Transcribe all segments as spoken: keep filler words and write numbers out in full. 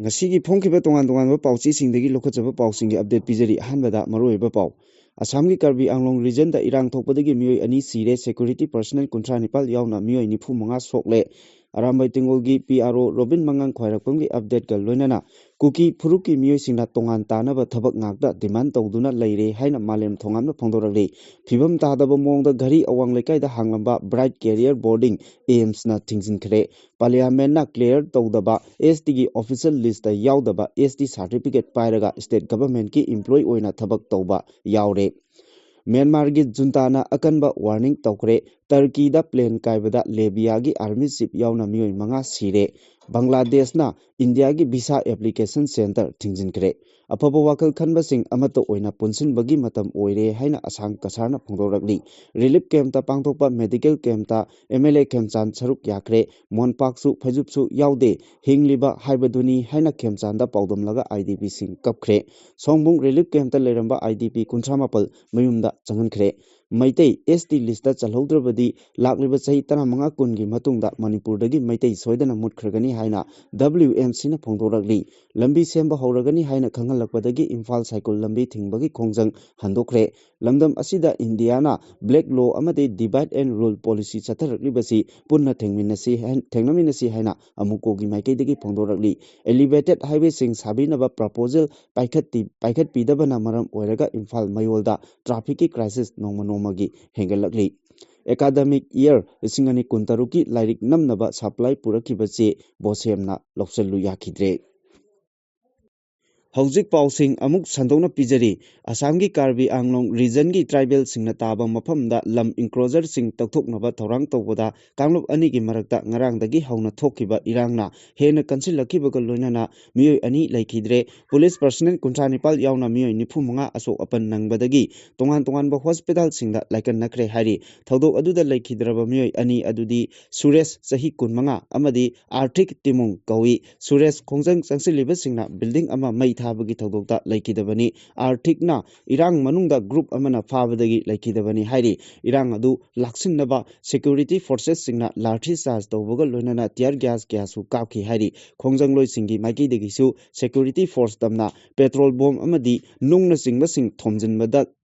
ꯉꯁꯤꯒꯤ ꯐꯣꯡꯈꯤꯕ ꯇꯣꯉꯥꯟ ꯇꯣꯉꯥꯟꯕ ꯄꯥꯎꯆꯦꯁꯤꯡꯗꯒꯤ ꯂꯧꯈꯠꯆꯕ ꯄꯥꯎꯁꯤꯡꯒꯤ ꯑꯞꯗꯦꯠ ꯄꯤꯖꯔꯤ꯫ ꯑꯍꯥꯟꯕꯗ ꯃꯔꯨꯑꯣꯏꯕ ꯄꯥꯎ꯫ ꯑꯁꯥꯝꯒꯤ ꯀꯥꯔꯕꯤ ꯑꯥꯡꯂꯣꯡ ꯔꯤꯖꯟꯗ ꯏꯔꯥꯡ ꯊꯣꯛꯄꯗꯒꯤ ꯃꯤꯑꯣꯏ ꯑꯅꯤ ꯁꯤꯔꯦ, ꯁꯦꯀ꯭ꯌꯨꯔꯤꯇꯤ ꯄꯔꯁꯅꯦꯜ ꯀꯨꯟꯊ꯭ꯔꯥ ꯅꯤꯄꯥꯜ ꯌꯥꯎꯅ ꯃꯤꯑꯣꯏ ꯅꯤꯐꯨ ꯃꯉꯥ ꯁꯣꯛꯂꯦ꯫ ꯑꯔꯥꯝꯕꯥꯏ ꯇꯦꯡꯒꯣꯜꯒꯤ ꯄꯤ ꯑꯥꯔ ꯑꯣ ꯔꯣꯕꯤꯟ ꯃꯉꯥꯡ ꯈ꯭ꯋꯥꯏꯔꯥꯛꯄꯝꯒꯤ ꯑꯞꯗꯦꯠꯀ ꯂꯣꯏꯅꯅ ꯀꯨꯀꯤ ꯐꯨꯔꯨꯞꯀꯤ ꯃꯤꯑꯣꯏꯁꯤꯡꯅ ꯇꯣꯉꯥꯟ ꯇꯥꯅꯕ ꯊꯕꯛ ꯉꯥꯛꯇ ꯗꯤꯃꯥꯟ ꯇꯧꯗꯨꯅ ꯂꯩꯔꯦ ꯍꯥꯏꯅ ꯃꯥꯂꯦꯝ ꯊꯣꯉꯥꯝꯅ ꯐꯣꯡꯗꯣꯔꯛꯂꯤ꯫ ꯐꯤꯕꯝ ꯇꯥꯗꯕ ꯃꯑꯣꯡꯗ ꯘꯔꯤ ꯑꯋꯥꯡ ꯂꯩꯀꯥꯏꯗ ꯍꯥꯡꯂꯝꯕ ꯕ꯭ꯔꯥꯏꯠ ꯀꯦꯔꯤꯌꯔ ꯕꯣꯔꯗꯤꯡ ꯑꯦꯝꯁꯅ ꯊꯤꯡꯖꯤꯟꯈ꯭ꯔꯦ꯫ ꯄꯥꯔꯂꯤꯌꯥꯃꯦꯟꯅ ꯀ꯭ꯂꯤꯌꯥꯔ ꯇꯧꯗꯕ ꯑꯦꯁ ꯇꯤꯒꯤ ꯑꯣꯐꯤꯁꯤꯌꯦꯜ ꯂꯤꯁꯇ ꯌꯥꯎꯗꯕ ꯑꯦꯁ ꯇꯤ ꯁꯥꯔꯇꯤꯐꯤꯀꯦꯠ ꯄꯥꯏꯔꯒ ꯁ꯭ꯇꯦꯠ ꯒꯚꯔꯟꯃꯦꯟꯠꯀꯤ ꯏꯝꯄ꯭ꯂꯣꯌꯤ ꯑꯣꯏꯅ ꯊꯕꯛ ꯇꯧꯕ ꯌꯥꯎꯔꯦ꯫ ꯃ꯭ꯌꯥꯟꯃꯥꯔꯒꯤ ꯖꯨꯟꯇꯥꯅ ꯑꯀꯟꯕ ꯋꯥꯔꯅꯤꯡ ꯇꯧꯈ꯭ꯔꯦ꯫ ꯇꯔꯀꯤꯗ ꯄ꯭ꯂꯦꯟ ꯀꯥꯏꯕꯗ ꯂꯦꯕꯤꯌꯥꯒꯤ ꯑꯥꯔꯃꯤ ꯆꯤꯐ ꯌꯥꯎꯅ ꯃꯤꯑꯣꯏ ꯃꯉꯥ ꯁꯤꯔꯦ꯫ ꯕꯪꯒ꯭ꯂꯥꯗꯦꯁꯅ ꯏꯟꯗꯤꯌꯥꯒꯤ ꯚꯤꯁꯥ ꯑꯦꯄ꯭ꯂꯤꯀꯦꯁꯟ ꯁꯦꯟꯇꯔ ꯊꯤꯡꯖꯤꯟꯈ꯭ꯔꯦ꯫ ꯑꯐꯕ ꯋꯥꯈꯜ ꯈꯟꯕꯁꯤꯡ ꯑꯃꯠꯇ ꯑꯣꯏꯅ ꯄꯨꯟꯁꯤꯟꯕꯒꯤ ꯃꯇꯝ ꯑꯣꯏꯔꯦ ꯍꯥꯏꯅ ꯑꯁꯥꯡ ꯀꯁꯥꯔꯅ ꯐꯣꯡꯗꯣꯔꯛꯂꯤ꯫ ꯔꯤꯂꯤꯐ ꯀꯦꯝꯞꯇ ꯄꯥꯡꯊꯣꯛꯄ ꯃꯦꯗꯤꯀꯦꯜ ꯀꯦꯝꯞꯇ ꯑꯦꯝ ꯑꯦꯜ ꯑꯦ ꯈꯦꯝꯆꯥꯟ ꯁꯔꯨꯛ ꯌꯥꯈ꯭ꯔꯦ꯫ ꯃꯣꯟꯄꯥꯛꯁꯨ ꯐꯩꯖꯨꯞꯁꯨ ꯌꯥꯎꯗꯦ꯫ ꯍꯤꯡꯂꯤꯕ ꯍꯥꯏꯕꯗꯨꯅꯤ ꯍꯥꯏꯅ ꯈꯦꯝꯆꯥꯟꯗ ꯄꯥꯎꯗꯝꯂꯒ ꯑꯥꯏ ꯗꯤ ꯄꯤꯁꯤꯡ ꯀꯞꯈ꯭ꯔꯦ꯫ ꯁꯣꯡꯕꯨꯡ ꯔꯤꯂꯤꯐ ꯀꯦꯝꯞꯇ ꯂꯩꯔꯝꯕ ꯑꯥꯏ ꯗꯤ ꯄꯤ ꯀꯨꯟꯊ꯭ꯔꯥ ꯃꯥꯄꯜ ꯃꯌꯨꯝꯗ ꯆꯪꯍꯟꯈ꯭ꯔꯦ꯫ ꯃꯩꯇꯩ ꯑꯦꯁ ꯇꯤ ꯂꯤꯁꯇ ꯆꯜꯍꯧꯗ꯭ꯔꯕꯗꯤ ꯂꯥꯛꯂꯤꯕ ꯆꯍꯤ ꯇꯔꯥꯃꯉꯥ ꯀꯨꯟꯒꯤ ꯃꯇꯨꯡꯗ ꯃꯅꯤꯄꯨꯔꯗꯒꯤ ꯃꯩꯇꯩ ꯁꯣꯏꯗꯅ ꯃꯨꯠꯈ꯭ꯔꯒꯅꯤ ꯍꯥꯏꯅ ꯗꯕ꯭ꯂꯤꯌꯨ ꯑꯦꯝ ꯁꯤꯅ ꯐꯣꯡꯗꯣꯔꯛꯂꯤ꯫ ꯂꯝꯕꯤ ꯁꯦꯝꯕ ꯍꯧꯔꯒꯅꯤ ꯍꯥꯏꯅ ꯈꯪꯍꯜꯂꯛꯄꯗꯒꯤ ꯏꯝꯐꯥꯜ ꯁꯥꯏꯀꯨꯜ ꯂꯝꯕꯤ ꯊꯤꯡꯕꯒꯤ ꯈꯣꯡꯖꯪ ꯍꯟꯗꯣꯛꯈ꯭ꯔꯦ꯫ ꯂꯝꯗꯝ ꯑꯁꯤꯗ ꯏꯟꯗꯤꯌꯥꯅ ꯕ꯭ꯂꯦꯛ ꯂꯣ ꯑꯃꯗꯤ ꯗꯤꯚꯥꯏꯗ ꯑꯦꯟ ꯔꯨꯜ ꯄꯣꯂꯤꯁꯤ ꯆꯠꯊꯔꯛꯂꯤꯕꯁꯤ ꯄꯨꯟꯅ ꯊꯦꯡꯃꯤꯟꯅꯁꯤ ꯍꯥꯏ-, ꯊꯦꯡꯅꯃꯤꯟꯅꯁꯤ ꯍꯥꯏꯅ ꯑꯃꯨꯀꯣꯒꯤ ꯃꯥꯏꯀꯩꯗꯒꯤ ꯐꯣꯡꯗꯣꯔꯛꯂꯤ꯫ ꯑꯦꯂꯤꯚꯦꯇꯦꯗ ꯍꯥꯏꯋꯦꯁꯤꯡ ꯁꯥꯕꯤꯅꯕ ꯄ꯭ꯔꯄꯣꯖꯦꯜ ꯄꯥꯏꯈꯠꯇꯤ-, ꯄꯥꯏꯈꯠꯄꯤꯗꯕꯅ ꯃꯔꯝ ꯑꯣꯏꯔꯒ ꯏꯝꯐꯥꯜ ꯃꯌꯣꯜꯗ ꯇ꯭ꯔꯥꯐꯤꯛꯀꯤ ꯀ꯭ꯔꯥꯏꯁꯤꯁ ꯅꯣꯡꯃ ꯅꯣꯡꯃꯒꯤ ꯍꯦꯟꯒꯠꯂꯛꯂꯤ꯫ ꯑꯦꯀꯥꯗꯃꯤꯛ ꯏꯌꯔ ꯂꯤꯁꯤꯡ ꯑꯅꯤ ꯀꯨꯟꯇꯔꯨꯛꯀꯤ ꯂꯥꯏꯔꯤꯛ ꯅꯝꯅꯕ ꯁꯄ꯭ꯂꯥꯏ ꯄꯨꯔꯛꯈꯤꯕ ꯆꯦ ꯕꯣꯁꯦꯝꯅ ꯂꯧꯁꯤꯜꯂꯨ ꯌꯥꯈꯤꯗ꯭ꯔꯦ꯫ ꯍꯧꯖꯤꯛ ꯄꯥꯎꯁꯤꯡ ꯑꯃꯨꯛ ꯁꯟꯗꯣꯛꯅ ꯄꯤꯖꯔꯤ꯫ ꯑꯁꯥꯝꯒꯤ ꯀꯥꯔꯕꯤ ꯑꯥꯡꯂꯣꯡ ꯔꯤꯖꯟꯒꯤ ꯇ꯭ꯔꯥꯏꯕꯦꯜꯁꯤꯡꯅ ꯇꯥꯕ ꯃꯐꯝꯗ ꯂꯝ ꯏꯟꯀ꯭ꯂꯣꯖꯔꯁꯤꯡ ꯇꯧꯊꯣꯛꯅꯕ ꯊꯧꯔꯥꯡ ꯇꯧꯕꯗ ꯀꯥꯡꯂꯨꯞ ꯑꯅꯤꯒꯤ ꯃꯔꯛꯇ ꯉꯔꯥꯡꯗꯒꯤ ꯍꯧꯅ ꯊꯣꯛꯈꯤꯕ ꯏꯔꯥꯡꯅ ꯍꯦꯟꯅ ꯀꯟꯁꯤꯜꯂꯛꯈꯤꯕꯒ ꯂꯣꯏꯅꯅ ꯃꯤꯑꯣꯏ ꯑꯅꯤ ꯂꯩꯈꯤꯗ꯭ꯔꯦ꯫ ꯄꯨꯂꯤꯁ ꯄꯔꯁꯅꯦꯜ ꯀꯨꯟꯊ꯭ꯔꯥ ꯅꯤꯄꯥꯜ ꯌꯥꯎꯅ ꯃꯤꯑꯣꯏ ꯅꯤꯐꯨ ꯃꯉꯥ ꯑꯁꯣꯛ ꯑꯄꯟ ꯅꯪꯕꯗꯒꯤ ꯇꯣꯉꯥꯟ ꯇꯣꯉꯥꯟꯕ ꯍꯣꯁꯄꯤꯇꯥꯜꯁꯤꯡꯗ ꯂꯥꯏꯀꯠꯅꯈ꯭ꯔꯦ ꯍꯥꯏꯔꯤ꯫ ꯊꯧꯗꯣꯛ ꯑꯗꯨꯗ ꯂꯩꯈꯤꯗ꯭ꯔꯕ ꯃꯤꯑꯣꯏ ꯑꯅꯤ ꯑꯗꯨꯗꯤ ꯁꯨꯔꯦꯁ, ꯆꯍꯤ ꯀꯨꯟꯃꯉꯥ, ꯑꯃꯗꯤ ꯑꯥꯔꯊꯤꯛ ꯇꯤꯃꯨꯡ ꯀꯧꯏ꯫ ꯁꯨꯔꯦꯁ ꯈꯣꯡꯖꯪ ꯆꯪꯁꯤꯜꯂꯤꯕꯁꯤꯡꯅ ꯕꯤꯜꯗꯤꯡ ꯑꯃ ꯃꯩ ꯊꯥꯕꯒꯤ ꯊꯧꯗꯣꯛꯇ ꯂꯩꯈꯤꯗꯕꯅꯤ꯫ ꯑꯥꯔꯊꯤꯛꯅ ꯏꯔꯥꯡ ꯃꯅꯨꯡꯗ ꯒ꯭ꯔꯨꯞ ꯑꯃꯅ ꯐꯥꯕꯗꯒꯤ ꯂꯩꯈꯤꯗꯕꯅꯤ ꯍꯥꯏꯔꯤ꯫ ꯏꯔꯥꯡ ꯑꯗꯨ ꯂꯥꯛꯁꯤꯟꯅꯕ ꯁꯦꯀ꯭ꯌꯨꯔꯤꯇꯤ ꯐꯣꯔꯁꯦꯁꯁꯤꯡꯅ ꯂꯥꯊꯤ ꯆꯥꯔꯖ ꯇꯧꯕꯒ ꯂꯣꯏꯅꯅ ꯇꯤꯌꯔ ꯒ꯭ꯌꯥꯁ ꯀꯌꯥꯁꯨ ꯀꯥꯞꯈꯤ ꯍꯥꯏꯔꯤ꯫ ꯈꯣꯡꯖꯪꯂꯣꯏꯁꯤꯡꯒꯤ ꯃꯥꯏꯀꯩꯗꯒꯤꯁꯨ ꯁꯦꯀ꯭ꯌꯨꯔꯤꯇꯤ ꯐꯣꯔꯁ ꯇꯝꯅ ꯄꯦꯇ꯭ꯔꯣꯜ ꯕꯣꯝ ꯑꯃꯗꯤ ꯅꯨꯡꯅꯆꯤꯡꯕꯁꯤꯡ ꯊꯣꯝꯖꯤꯟꯕꯗ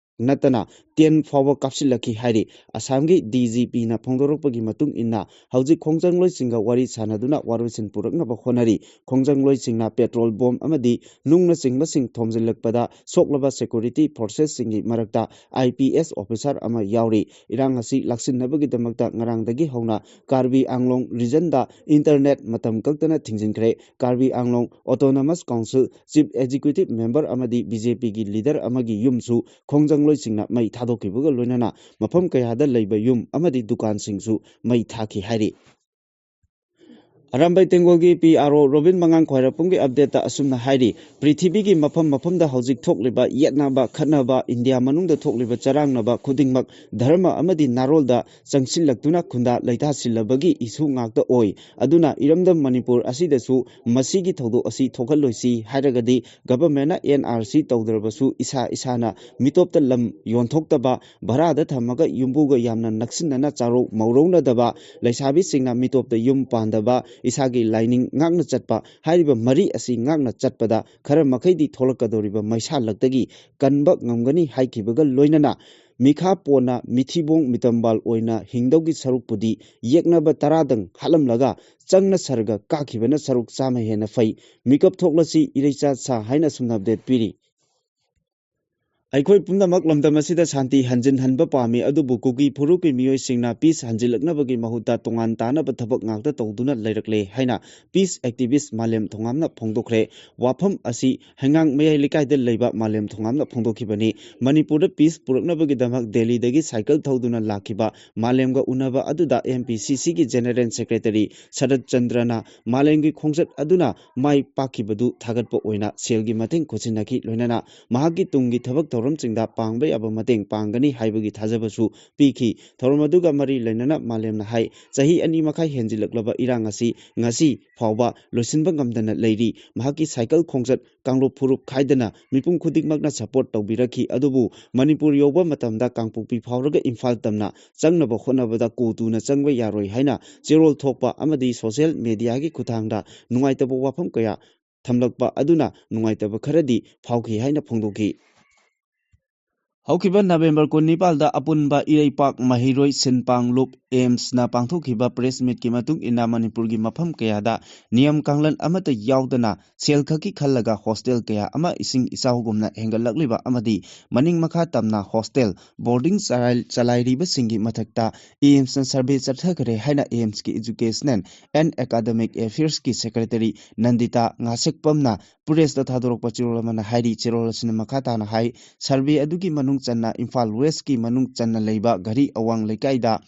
ꯅꯠꯇꯅ ꯇꯦꯟ ꯐꯥꯎꯕ ꯀꯥꯞꯁꯤꯜꯂꯛꯈꯤ ꯍꯥꯏꯔꯤ꯫ ꯑꯁꯥꯝꯒꯤ ꯗꯤ ꯖꯤ ꯄꯤꯅ ꯐꯣꯡꯗꯣꯔꯛꯄꯒꯤ ꯃꯇꯨꯡ ꯏꯟꯅ ꯍꯧꯖꯤꯛ ꯈꯣꯡꯖꯪꯂꯣꯏꯁꯤꯡꯒ ꯋꯥꯔꯤ ꯁꯥꯟꯅꯗꯨꯅ ꯋꯥꯔꯣꯏꯁꯤꯟ ꯄꯨꯔꯛꯅꯕ ꯍꯣꯠꯅꯔꯤ꯫ ꯈꯣꯡꯖꯪꯂꯣꯏꯁꯤꯡꯅ ꯄꯦꯇ꯭ꯔꯣꯜ ꯕꯣꯝ ꯑꯃꯗꯤ ꯅꯨꯡꯅꯆꯤꯡꯕꯁꯤꯡ ꯊꯣꯝꯖꯤꯜꯂꯛꯄꯗ ꯁꯣꯛꯂꯕ ꯁꯦꯀ꯭ꯌꯨꯔꯤꯇꯤ ꯐꯣꯔꯁꯦꯁꯁꯤꯡꯒꯤ ꯃꯔꯛꯇ ꯑꯥꯏ ꯄꯤ ꯑꯦꯁ ꯑꯣꯐꯤꯁꯥꯔ ꯑꯃ ꯌꯥꯎꯔꯤ꯫ ꯏꯔꯥꯡ ꯑꯁꯤ ꯂꯥꯛꯁꯤꯟꯅꯕꯒꯤꯗꯃꯛꯇ ꯉꯔꯥꯡꯗꯒꯤ ꯍꯧꯅ ꯀꯥꯔꯕꯤ ꯑꯥꯡꯂꯣꯡ ꯔꯤꯖꯟꯗ ꯏꯟꯇꯔꯅꯦꯠ ꯃꯇꯝ ꯀꯛꯇꯅ ꯊꯤꯡꯖꯤꯟꯈ꯭ꯔꯦ꯫ Karbi Anglong autonomous council chief executive member ꯑꯃꯗꯤ ꯕꯤ ꯖꯦ ꯄꯤꯒꯤ ꯂꯤꯗꯔ ꯑꯃꯒꯤ ꯌꯨꯝꯁꯨ ꯈꯣꯡꯖꯪꯂꯣꯏꯁꯤꯡꯅ ꯃꯩ ꯊꯥꯗꯣꯛꯈꯤꯕꯒ ꯂꯣꯏꯅꯅ ꯃꯐꯝ ꯀꯌꯥꯗ ꯂꯩꯕ ꯌꯨꯝ ꯑꯃꯗꯤ ꯗꯨꯀꯥꯟꯁꯤꯡꯁꯨ ꯃꯩ ꯊꯥꯈꯤ ꯍꯥꯏꯔꯤ꯫ ꯑꯔꯥꯝꯕꯥꯏ ꯇꯦꯡꯒꯣꯜꯒꯤ ꯄꯤ ꯑꯥꯔ ꯑꯣ ꯔꯣꯕꯤꯟ ꯃꯉꯥꯡ ꯈ꯭ꯋꯥꯏꯔꯥꯛꯄꯝꯒꯤ ꯑꯞꯗꯦꯠꯇ ꯑꯁꯨꯝꯅ ꯍꯥꯏꯔꯤ, ꯄ꯭ꯔꯤꯊꯤꯕꯤꯒꯤ ꯃꯐꯝ ꯃꯐꯝꯗ ꯍꯧꯖꯤꯛ ꯊꯣꯛꯂꯤꯕ ꯌꯦꯠꯅꯕ, ꯈꯠꯅꯕ, ꯏꯟꯗꯤꯌꯥ ꯃꯅꯨꯡꯗ ꯊꯣꯛꯂꯤꯕ ꯆꯔꯥꯡꯅꯕ ꯈꯨꯗꯤꯡꯃꯛ ꯙꯔꯃ ꯑꯃꯗꯤ ꯅꯥꯔꯣꯜꯗ ꯆꯪꯁꯤꯜꯂꯛꯇꯨꯅ ꯈꯨꯟꯗꯥ ꯂꯩꯇꯥꯁꯤꯜꯂꯕꯒꯤ ꯏꯁꯨ ꯉꯥꯛꯇ ꯑꯣꯏ꯫ ꯑꯗꯨꯅ ꯏꯔꯝꯗꯝ ꯃꯅꯤꯄꯨꯔ ꯑꯁꯤꯗꯁꯨ ꯃꯁꯤꯒꯤ ꯊꯧꯗꯣꯛ ꯑꯁꯤ ꯊꯣꯛꯍꯜꯂꯣꯏꯁꯤ ꯍꯥꯏꯔꯒꯗꯤ ꯒꯚꯔꯟꯃꯦꯟꯠꯅ ꯑꯦꯟ ꯑꯥꯔ ꯁꯤ ꯇꯧꯗ꯭ꯔꯕꯁꯨ ꯏꯁꯥ ꯏꯁꯥꯅ ꯃꯤꯇꯣꯞꯇ ꯂꯝ ꯌꯣꯟꯊꯣꯛꯇꯕ, ꯚꯔꯥꯗ ꯊꯝꯃꯒ ꯌꯨꯝꯕꯨꯒ ꯌꯥꯝꯅ ꯅꯛꯁꯤꯟꯅꯅ ꯆꯥꯔꯧ ꯃꯧꯔꯧꯅꯗꯕ, ꯂꯩꯁꯥꯕꯤꯁꯤꯡꯅ ꯃꯤꯇꯣꯞꯇ ꯌꯨꯝ ꯄꯥꯟꯗꯕ, ꯏꯁꯥꯒꯤ ꯂꯥꯏꯅꯤꯡ ꯉꯥꯛꯅ ꯆꯠꯄ, ꯍꯥꯏꯔꯤꯕ ꯃꯔꯤ ꯑꯁꯤ ꯉꯥꯛꯅ ꯆꯠꯄꯗ ꯈꯔ ꯃꯈꯩꯗꯤ ꯊꯣꯛꯂꯛꯀꯗꯧꯔꯤꯕ ꯃꯩꯁꯥ ꯂꯛꯇꯒꯤ ꯀꯟꯕ ꯉꯝꯒꯅꯤ ꯍꯥꯏꯈꯤꯕꯒ ꯂꯣꯏꯅꯅ ꯃꯤꯈꯥ ꯄꯣꯟꯅ ꯃꯤꯊꯤꯕꯣꯡ ꯃꯤꯇꯝꯕꯥꯜ ꯑꯣꯏꯅ ꯍꯤꯡꯗꯧꯒꯤ ꯁꯔꯨꯛꯄꯨꯗꯤ ꯌꯦꯛꯅꯕ ꯇꯔꯥꯗꯪ ꯍꯥꯠꯂꯝꯂꯒ ꯆꯪꯅ ꯁꯔꯒ ꯀꯥꯈꯤꯕꯅ ꯁꯔꯨꯛ ꯆꯥꯝꯃ ꯍꯦꯟꯅ ꯐꯩ꯫ ꯃꯤꯀꯞ ꯊꯣꯛꯂꯁꯤ ꯏꯔꯩꯆꯥ ꯁꯥ ꯍꯥꯏꯅ ꯑꯁꯨꯝꯅ ꯑꯞꯗꯦꯠ ꯄꯤꯔꯤ꯫ ꯑꯩꯈꯣꯏ ꯄꯨꯝꯅꯃꯛ ꯂꯝꯗꯝ ꯑꯁꯤꯗ ꯁꯥꯟꯇꯤ ꯍꯟꯖꯤꯟꯍꯟꯕ ꯄꯥꯝꯃꯤ, ꯑꯗꯨꯕꯨ ꯀꯨꯀꯤ ꯐꯨꯔꯨꯞꯀꯤ ꯃꯤꯑꯣꯏꯁꯤꯡꯅ ꯄꯤꯁ ꯍꯟꯖꯤꯜꯂꯛꯅꯕꯒꯤ ꯃꯍꯨꯠꯇ ꯇꯣꯉꯥꯟ ꯇꯥꯅꯕ ꯊꯕꯛ ꯉꯥꯛꯇ ꯇꯧꯗꯨꯅ ꯂꯩꯔꯛꯂꯦ ꯍꯥꯏꯅ ꯄꯤꯁ ꯑꯦꯛꯇꯤꯚꯤꯁ ꯃꯥꯂꯦꯝ ꯊꯣꯉꯥꯝꯅ ꯐꯣꯡꯗꯣꯛꯈ꯭ꯔꯦ꯫ ꯋꯥꯐꯝ ꯑꯁꯤ ꯍꯩꯉꯥꯡ ꯃꯌꯥꯏ ꯂꯩꯀꯥꯏꯗ ꯂꯩꯕ ꯃꯥꯂꯦꯝ ꯊꯣꯉꯥꯝꯅ ꯐꯣꯡꯗꯣꯛꯈꯤꯕꯅꯤ꯫ ꯃꯅꯤꯄꯨꯔꯗ ꯄꯤꯁ ꯄꯨꯔꯛꯅꯕꯒꯤꯗꯃꯛ ꯗꯦꯜꯂꯤꯗꯒꯤ ꯁꯥꯏꯀꯜ ꯊꯧꯗꯨꯅ ꯂꯥꯛꯈꯤꯕ ꯃꯥꯂꯦꯝꯒ ꯎꯅꯕ ꯑꯗꯨꯗ ꯑꯦꯝ ꯄꯤ ꯁꯤ ꯁꯤꯒꯤ ꯖꯦꯅꯔꯦꯜ ꯁꯦꯀ꯭ꯔꯦꯇꯔꯤ ꯁꯔꯠ ꯆꯟꯗ꯭ꯔꯅ ꯃꯥꯂꯦꯝꯒꯤ ꯈꯣꯡꯆꯠ ꯑꯗꯨꯅ ꯃꯥꯏ ꯄꯥꯛꯈꯤꯕꯗꯨ ꯊꯥꯒꯠꯄ ꯑꯣꯏꯅ ꯁꯦꯜꯒꯤ ꯃꯇꯦꯡ ꯈꯨꯠꯁꯤꯟꯅꯈꯤ꯫ ꯂꯣꯏꯅꯅ ꯃꯍꯥꯛꯀꯤ ꯇꯨꯡꯒꯤ ꯊꯕꯛ ꯊꯧꯔꯝ ꯊꯧꯔꯝꯁꯤꯡꯗ ꯄꯥꯡꯕ ꯌꯥꯕ ꯃꯇꯦꯡ ꯄꯥꯡꯒꯅꯤ ꯍꯥꯏꯕꯒꯤ ꯊꯥꯖꯕꯁꯨ ꯄꯤꯈꯤ꯫ ꯊꯧꯔꯝ ꯑꯗꯨꯒ ꯃꯔꯤ ꯂꯩꯅꯅ ꯃꯥꯂꯦꯝꯅ ꯍꯥꯏ, ꯆꯍꯤ ꯑꯅꯤ ꯃꯈꯥꯏ ꯍꯦꯟꯖꯤꯜꯂꯛꯂꯕ ꯏꯔꯥꯡ ꯑꯁꯤ ꯉꯁꯤ ꯐꯥꯎꯕ ꯂꯣꯏꯁꯤꯟꯕ ꯉꯝꯗꯅ ꯂꯩꯔꯤ꯫ ꯃꯍꯥꯛꯀꯤ ꯁꯥꯏꯀꯜ ꯈꯣꯡꯆꯠ ꯀꯥꯡꯂꯨꯞ ꯐꯨꯔꯨꯞ ꯈꯥꯏꯗꯅ ꯃꯤꯄꯨꯝ ꯈꯨꯗꯤꯡꯃꯛꯅ ꯁꯄꯣꯔꯠ ꯇꯧꯕꯤꯔꯛꯈꯤ꯫ ꯑꯗꯨꯕꯨ ꯃꯅꯤꯄꯨꯔ ꯌꯧꯕ ꯃꯇꯝꯗ ꯀꯥꯡꯄꯣꯛꯄꯤ ꯐꯥꯎꯔꯒ ꯏꯝꯐꯥꯜ ꯇꯝꯅ ꯆꯪꯅꯕ ꯍꯣꯠꯅꯕꯗ ꯀꯣ ꯇꯨꯅ ꯆꯪꯕ ꯌꯥꯔꯣꯏ ꯍꯥꯏꯅ ꯆꯦꯔꯣꯜ ꯊꯣꯛꯄ ꯑꯃꯗꯤ ꯁꯣꯁꯤꯌꯦꯜ ꯃꯦꯗꯤꯌꯥꯒꯤ ꯈꯨꯠꯊꯥꯡꯗ ꯅꯨꯡꯉꯥꯏꯇꯕ ꯋꯥꯐꯝ ꯀꯌꯥ ꯊꯝꯂꯛꯄ ꯑꯗꯨꯅ ꯅꯨꯡꯉꯥꯏꯇꯕ ꯈꯔꯗꯤ ꯐꯥꯎꯈꯤ ꯍꯥꯏꯅ ꯐꯣꯡꯗꯣꯛꯈꯤ꯫ ꯍꯧꯈꯤꯕ ꯅꯕꯦꯝꯕꯔ ꯀꯨꯟꯅꯤꯄꯥꯜꯗ ꯑꯄꯨꯟꯕ ꯏꯔꯩꯄꯥꯛ ꯃꯍꯩꯔꯣꯏ ꯁꯤꯟꯄꯥꯡꯂꯨꯞ ꯑꯦꯝꯁꯅ ꯄꯥꯡꯊꯣꯛꯈꯤꯕ ꯄ꯭ꯔꯦꯁ ꯃꯤꯠꯀꯤ ꯃꯇꯨꯡ ꯏꯟꯅ ꯃꯅꯤꯄꯨꯔꯒꯤ ꯃꯐꯝ ꯀꯌꯥꯗ ꯅꯤꯌꯝ ꯀꯥꯡꯂꯣꯟ ꯑꯃꯠꯇ ꯌꯥꯎꯗꯅ ꯁꯦꯜ ꯈꯛꯀꯤ ꯈꯜꯂꯒ ꯍꯣꯁꯇꯦꯜ ꯀꯌꯥ ꯑꯃ ꯏꯁꯤꯡ ꯏꯆꯥꯎꯒꯨꯝꯅ ꯍꯦꯟꯒꯠꯂꯛꯂꯤꯕ ꯑꯃꯗꯤ ꯃꯅꯤꯡ ꯃꯈꯥ ꯇꯝꯅ ꯍꯣꯁꯇꯦꯜ, ꯕꯣꯔꯗꯤꯡ ꯆꯂꯥꯏ-, ꯆꯂꯥꯏꯔꯤꯕꯁꯤꯡꯒꯤ ꯃꯊꯛꯇ ꯑꯦꯝꯁꯅ ꯁꯔꯚꯦ ꯆꯠꯊꯈ꯭ꯔꯦ ꯍꯥꯏꯅ ꯑꯦꯝꯁꯀꯤ Educational and Academic Affairsꯀꯤ Secretary ꯅꯟꯗꯤꯇꯥ ꯉꯥꯁꯦꯛꯄꯝꯅ ꯄ꯭ꯔꯦꯁꯇ ꯊꯥꯗꯣꯔꯛꯄ ꯆꯦꯔꯣꯜ ꯑꯃꯅ ꯍꯥꯏꯔꯤ꯫ ꯆꯦꯔꯣꯜ ꯑꯁꯤꯅ ꯃꯈꯥ ꯇꯥꯅ ꯍꯥꯏ, ꯁꯔꯚꯦ ꯑꯗꯨꯒꯤ ꯃꯅꯨꯡ ꯆꯟꯅ ꯏꯝꯐꯥꯜ ꯋꯦꯁꯀꯤ ꯃꯅꯨꯡ ꯆꯟꯅ ꯂꯩꯕ ꯘꯔꯤ ꯑꯋꯥꯡ ꯂꯩꯀꯥꯏꯗ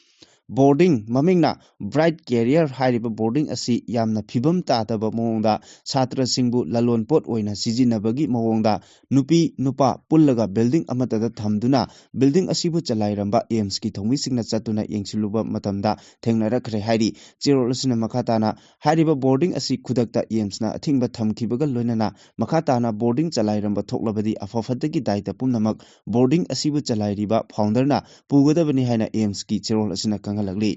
ꯕꯣꯔꯗꯤꯡ ꯃꯃꯤꯡꯅ ꯕ꯭ꯔꯥꯏꯠ ꯀꯦꯔꯤꯌꯔ ꯍꯥꯏꯔꯤꯕ ꯕꯣꯔꯗꯤꯡ ꯑꯁꯤ ꯌꯥꯝꯅ ꯐꯤꯕꯝ ꯇꯥꯗꯕ ꯃꯑꯣꯡꯗ ꯁꯥꯇ꯭ꯔꯁꯤꯡꯕꯨ ꯂꯂꯣꯟꯄꯣꯠ ꯑꯣꯏꯅ ꯁꯤꯖꯤꯟꯅꯕꯒꯤ ꯃꯑꯣꯡꯗ ꯅꯨꯄꯤ ꯅꯨꯄꯥ ꯄꯨꯜꯂꯒ ꯕꯤꯜꯗꯤꯡ ꯑꯃꯠꯇꯗ ꯊꯝꯗꯨꯅ ꯕꯤꯜꯗꯤꯡ ꯑꯁꯤꯕꯨ ꯆꯂꯥꯏꯔꯝꯕ ꯑꯦꯝꯁꯀꯤ ꯊꯧꯃꯤꯁꯤꯡꯅ ꯆꯠꯇꯨꯅ ꯌꯦꯡꯁꯤꯜꯂꯨꯕ ꯃꯇꯝꯗ ꯊꯦꯡꯅꯔꯛꯈ꯭ꯔꯦ ꯍꯥꯏꯔꯤ꯫ ꯆꯦꯔꯣꯜ ꯑꯁꯤꯅ ꯃꯈꯥ ꯇꯥꯅ ꯍꯥꯏꯔꯤꯕ ꯕꯣꯔꯗꯤꯡ ꯑꯁꯤ ꯈꯨꯗꯛꯇ ꯑꯦꯝꯁꯅ ꯑꯊꯤꯡꯕ ꯊꯝꯈꯤꯕꯒ ꯂꯣꯏꯅꯅ ꯃꯈꯥ ꯇꯥꯅ ꯕꯣꯔꯗꯤꯡ ꯆꯂꯥꯏꯔꯝꯕ ꯊꯣꯛꯂꯕꯗꯤ ꯑꯐ ꯐꯠꯇꯒꯤ ꯗꯥꯏꯇ ꯄꯨꯝꯅꯃꯛ ꯕꯣꯔꯗꯤꯡ ꯑꯁꯤꯕꯨ ꯆꯂꯥꯏꯔꯤꯕ ꯐꯥꯎꯟꯗꯔꯅ ꯄꯨꯒꯗꯕꯅꯤ ꯍꯥꯏꯅ ꯑꯦꯝꯁꯀꯤ ꯆꯦꯔꯣꯜ ꯑꯁꯤꯅ ꯈꯪꯍꯜꯂꯛꯂꯤ꯫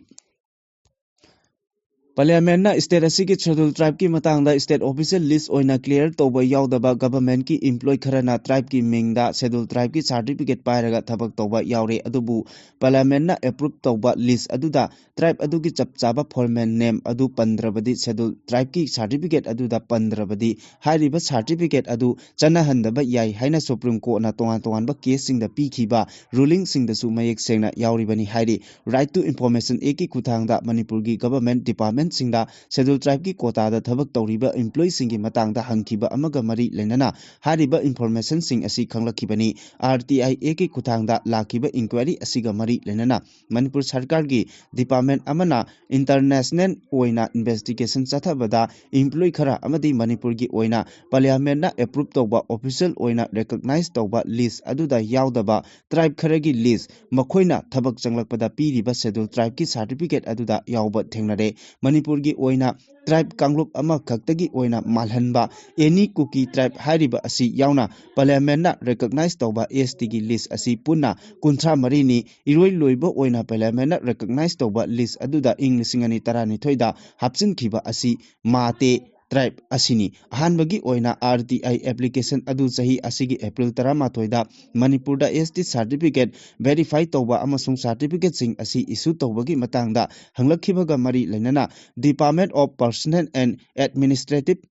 ꯄꯥꯔꯂꯤꯌꯥꯃꯦꯟꯠꯅ ꯁ꯭ꯇꯦꯠ ꯑꯁꯤꯒꯤ ꯁꯦꯗ꯭ꯌꯨꯜ ꯇ꯭ꯔꯥꯏꯕꯀꯤ ꯃꯇꯥꯡꯗ ꯁ꯭ꯇꯦꯠ ꯑꯣꯐꯤꯁꯤꯌꯦꯜ ꯂꯤꯁ ꯑꯣꯏꯅ ꯀ꯭ꯂꯤꯌꯥꯔ ꯇꯧꯕ ꯌꯥꯎꯗꯕ ꯒꯚꯔꯟꯃꯦꯟꯠꯀꯤ ꯏꯝꯄ꯭ꯂꯣꯏ ꯈꯔꯅ ꯇ꯭ꯔꯥꯏꯕꯀꯤ ꯃꯤꯡꯗ ꯁꯦꯗ꯭ꯌꯨꯜ ꯇ꯭ꯔꯥꯏꯕꯀꯤ ꯁꯥꯔꯇꯤꯐꯤꯀꯦꯠ ꯄꯥꯏꯔꯒ ꯊꯕꯛ ꯇꯧꯕ ꯌꯥꯎꯔꯦ꯫ ꯑꯗꯨꯕꯨ ꯄꯥꯔꯂꯤꯌꯥꯃꯦꯟꯠꯅ ꯑꯦꯄ꯭ꯔꯨꯚ ꯇꯧꯕ ꯂꯤꯁ ꯑꯗꯨꯗ ꯇ꯭ꯔꯥꯏꯕ ꯑꯗꯨꯒꯤ ꯆꯞ ꯆꯥꯕ ꯐꯣꯔꯃꯦꯜ ꯅꯦꯝ ꯑꯗꯨ ꯄꯟꯗ꯭ꯔꯕꯗꯤ, ꯁꯦꯗ꯭ꯌꯨꯜ ꯇ꯭ꯔꯥꯏꯕꯀꯤ ꯁꯥꯔꯇꯤꯐꯤꯀꯦꯠ ꯑꯗꯨꯗ ꯄꯟꯗ꯭ꯔꯕꯗꯤ, ꯍꯥꯏꯔꯤꯕ ꯁꯥꯔꯇꯤꯐꯤꯀꯦꯠ ꯑꯗꯨ ꯆꯠꯅꯍꯟꯗꯕ ꯌꯥꯏ ꯍꯥꯏꯅ ꯁꯨꯄ꯭ꯔꯤꯝ ꯀꯣꯔꯠꯅ ꯇꯣꯉꯥꯟ ꯇꯣꯉꯥꯟꯕ ꯀꯦꯁꯁꯤꯡꯗ ꯄꯤꯈꯤꯕ ꯔꯨꯂꯤꯡꯁꯤꯡꯗꯁꯨ ꯃꯌꯦꯛ ꯁꯦꯡꯅ ꯌꯥꯎꯔꯤꯕꯅꯤ ꯍꯥꯏꯔꯤ꯫ Right to Information Actꯀꯤ ꯈꯨꯠꯊꯥꯡꯗ ꯃꯅꯤꯄꯨꯔꯒꯤ ꯒꯚꯔꯟꯃꯦꯟꯠ ꯗꯤꯄꯥꯔꯠꯃꯦꯟꯠ ꯁꯤꯡꯗ Scheduled Tribeꯀꯤ quotaꯗ ꯊꯕꯛ ꯇꯧꯔꯤꯕ employeeꯁꯤꯡꯒꯤ ꯃꯇꯥꯡꯗ ꯍꯪꯈꯤꯕ ꯑꯃꯒ ꯃꯔꯤ ꯂꯩꯅꯅ ꯍꯥꯏꯔꯤꯕ informationꯁꯤꯡ ꯑꯁꯤ ꯈꯪꯂꯛꯈꯤꯕꯅꯤ꯫ RTI Actꯀꯤ ꯈꯨꯠꯊꯥꯡꯗ ꯂꯥꯛꯈꯤꯕ inquiry ꯑꯁꯤꯒ ꯃꯔꯤ ꯂꯩꯅꯅ ꯃꯅꯤꯄꯨꯔ ꯁꯔꯀꯥꯔꯒꯤ department ꯑꯃꯅ international ꯑꯣꯏꯅ investigation ꯆꯠꯊꯕꯗ employee ꯈꯔ ꯑꯃꯗꯤ ꯃꯅꯤꯄꯨꯔꯒꯤ ꯑꯣꯏꯅ parliamentꯅ approve ꯇꯧꯕ official ꯑꯣꯏꯅ recognize ꯇꯧꯕ list ꯑꯗꯨꯗ ꯌꯥꯎꯗꯕ tribe ꯈꯔꯒꯤ list, ꯃꯈꯣꯏꯅ ꯊꯕꯛ ꯆꯪꯂꯛꯄꯗ ꯄꯤꯔꯤꯕ Scheduled Tribeꯀꯤ certificate ꯑꯗꯨꯗ ꯌꯥꯎꯕ ꯊꯦꯡꯅꯔꯦ꯫ ꯃꯅꯤꯄꯨꯔꯒꯤ ꯑꯣꯏꯅ tribe ꯀꯥꯡꯂꯨꯞ ꯑꯃꯈꯛꯇꯒꯤ ꯑꯣꯏꯅ ꯃꯥꯜꯍꯟꯕ any Kuki tribe ꯍꯥꯏꯔꯤꯕ ꯑꯁꯤ ꯌꯥꯎꯅ parliamentꯅ recognize ꯇꯧꯕ STꯒꯤ list ꯑꯁꯤ ꯄꯨꯟꯅ ꯀꯨꯟꯊ꯭ꯔꯥ ꯃꯔꯤꯅꯤ꯫ ꯏꯔꯣꯏ ꯂꯣꯏꯕ ꯑꯣꯏꯅ parliamentꯅ recognize ꯇꯧꯕ list ꯑꯗꯨꯗ ꯏꯪ ꯂꯤꯁꯤꯡ ꯑꯅꯤ ꯇꯔꯥꯅꯤꯊꯣꯏꯗ ꯍꯥꯞꯆꯤꯟꯈꯤꯕ ꯑꯁꯤ Mate tribe ꯑꯁꯤꯅꯤ꯫ ꯑꯍꯥꯟꯕꯒꯤ ꯑꯣꯏꯅ RTI application ꯑꯗꯨ ꯆꯍꯤ ꯑꯁꯤꯒꯤ April ꯇꯔꯥꯃꯥꯊꯣꯏꯗ ꯃꯅꯤꯄꯨꯔꯗ ST certificate verify ꯇꯧꯕ ꯑꯃꯁꯨꯡ certificateꯁꯤꯡ ꯑꯁꯤ issue ꯇꯧꯕꯒꯤ ꯃꯇꯥꯡꯗ ꯍꯪꯂꯛꯈꯤꯕꯒ ꯃꯔꯤ ꯂꯩꯅꯅ Department of Personnel and Administrative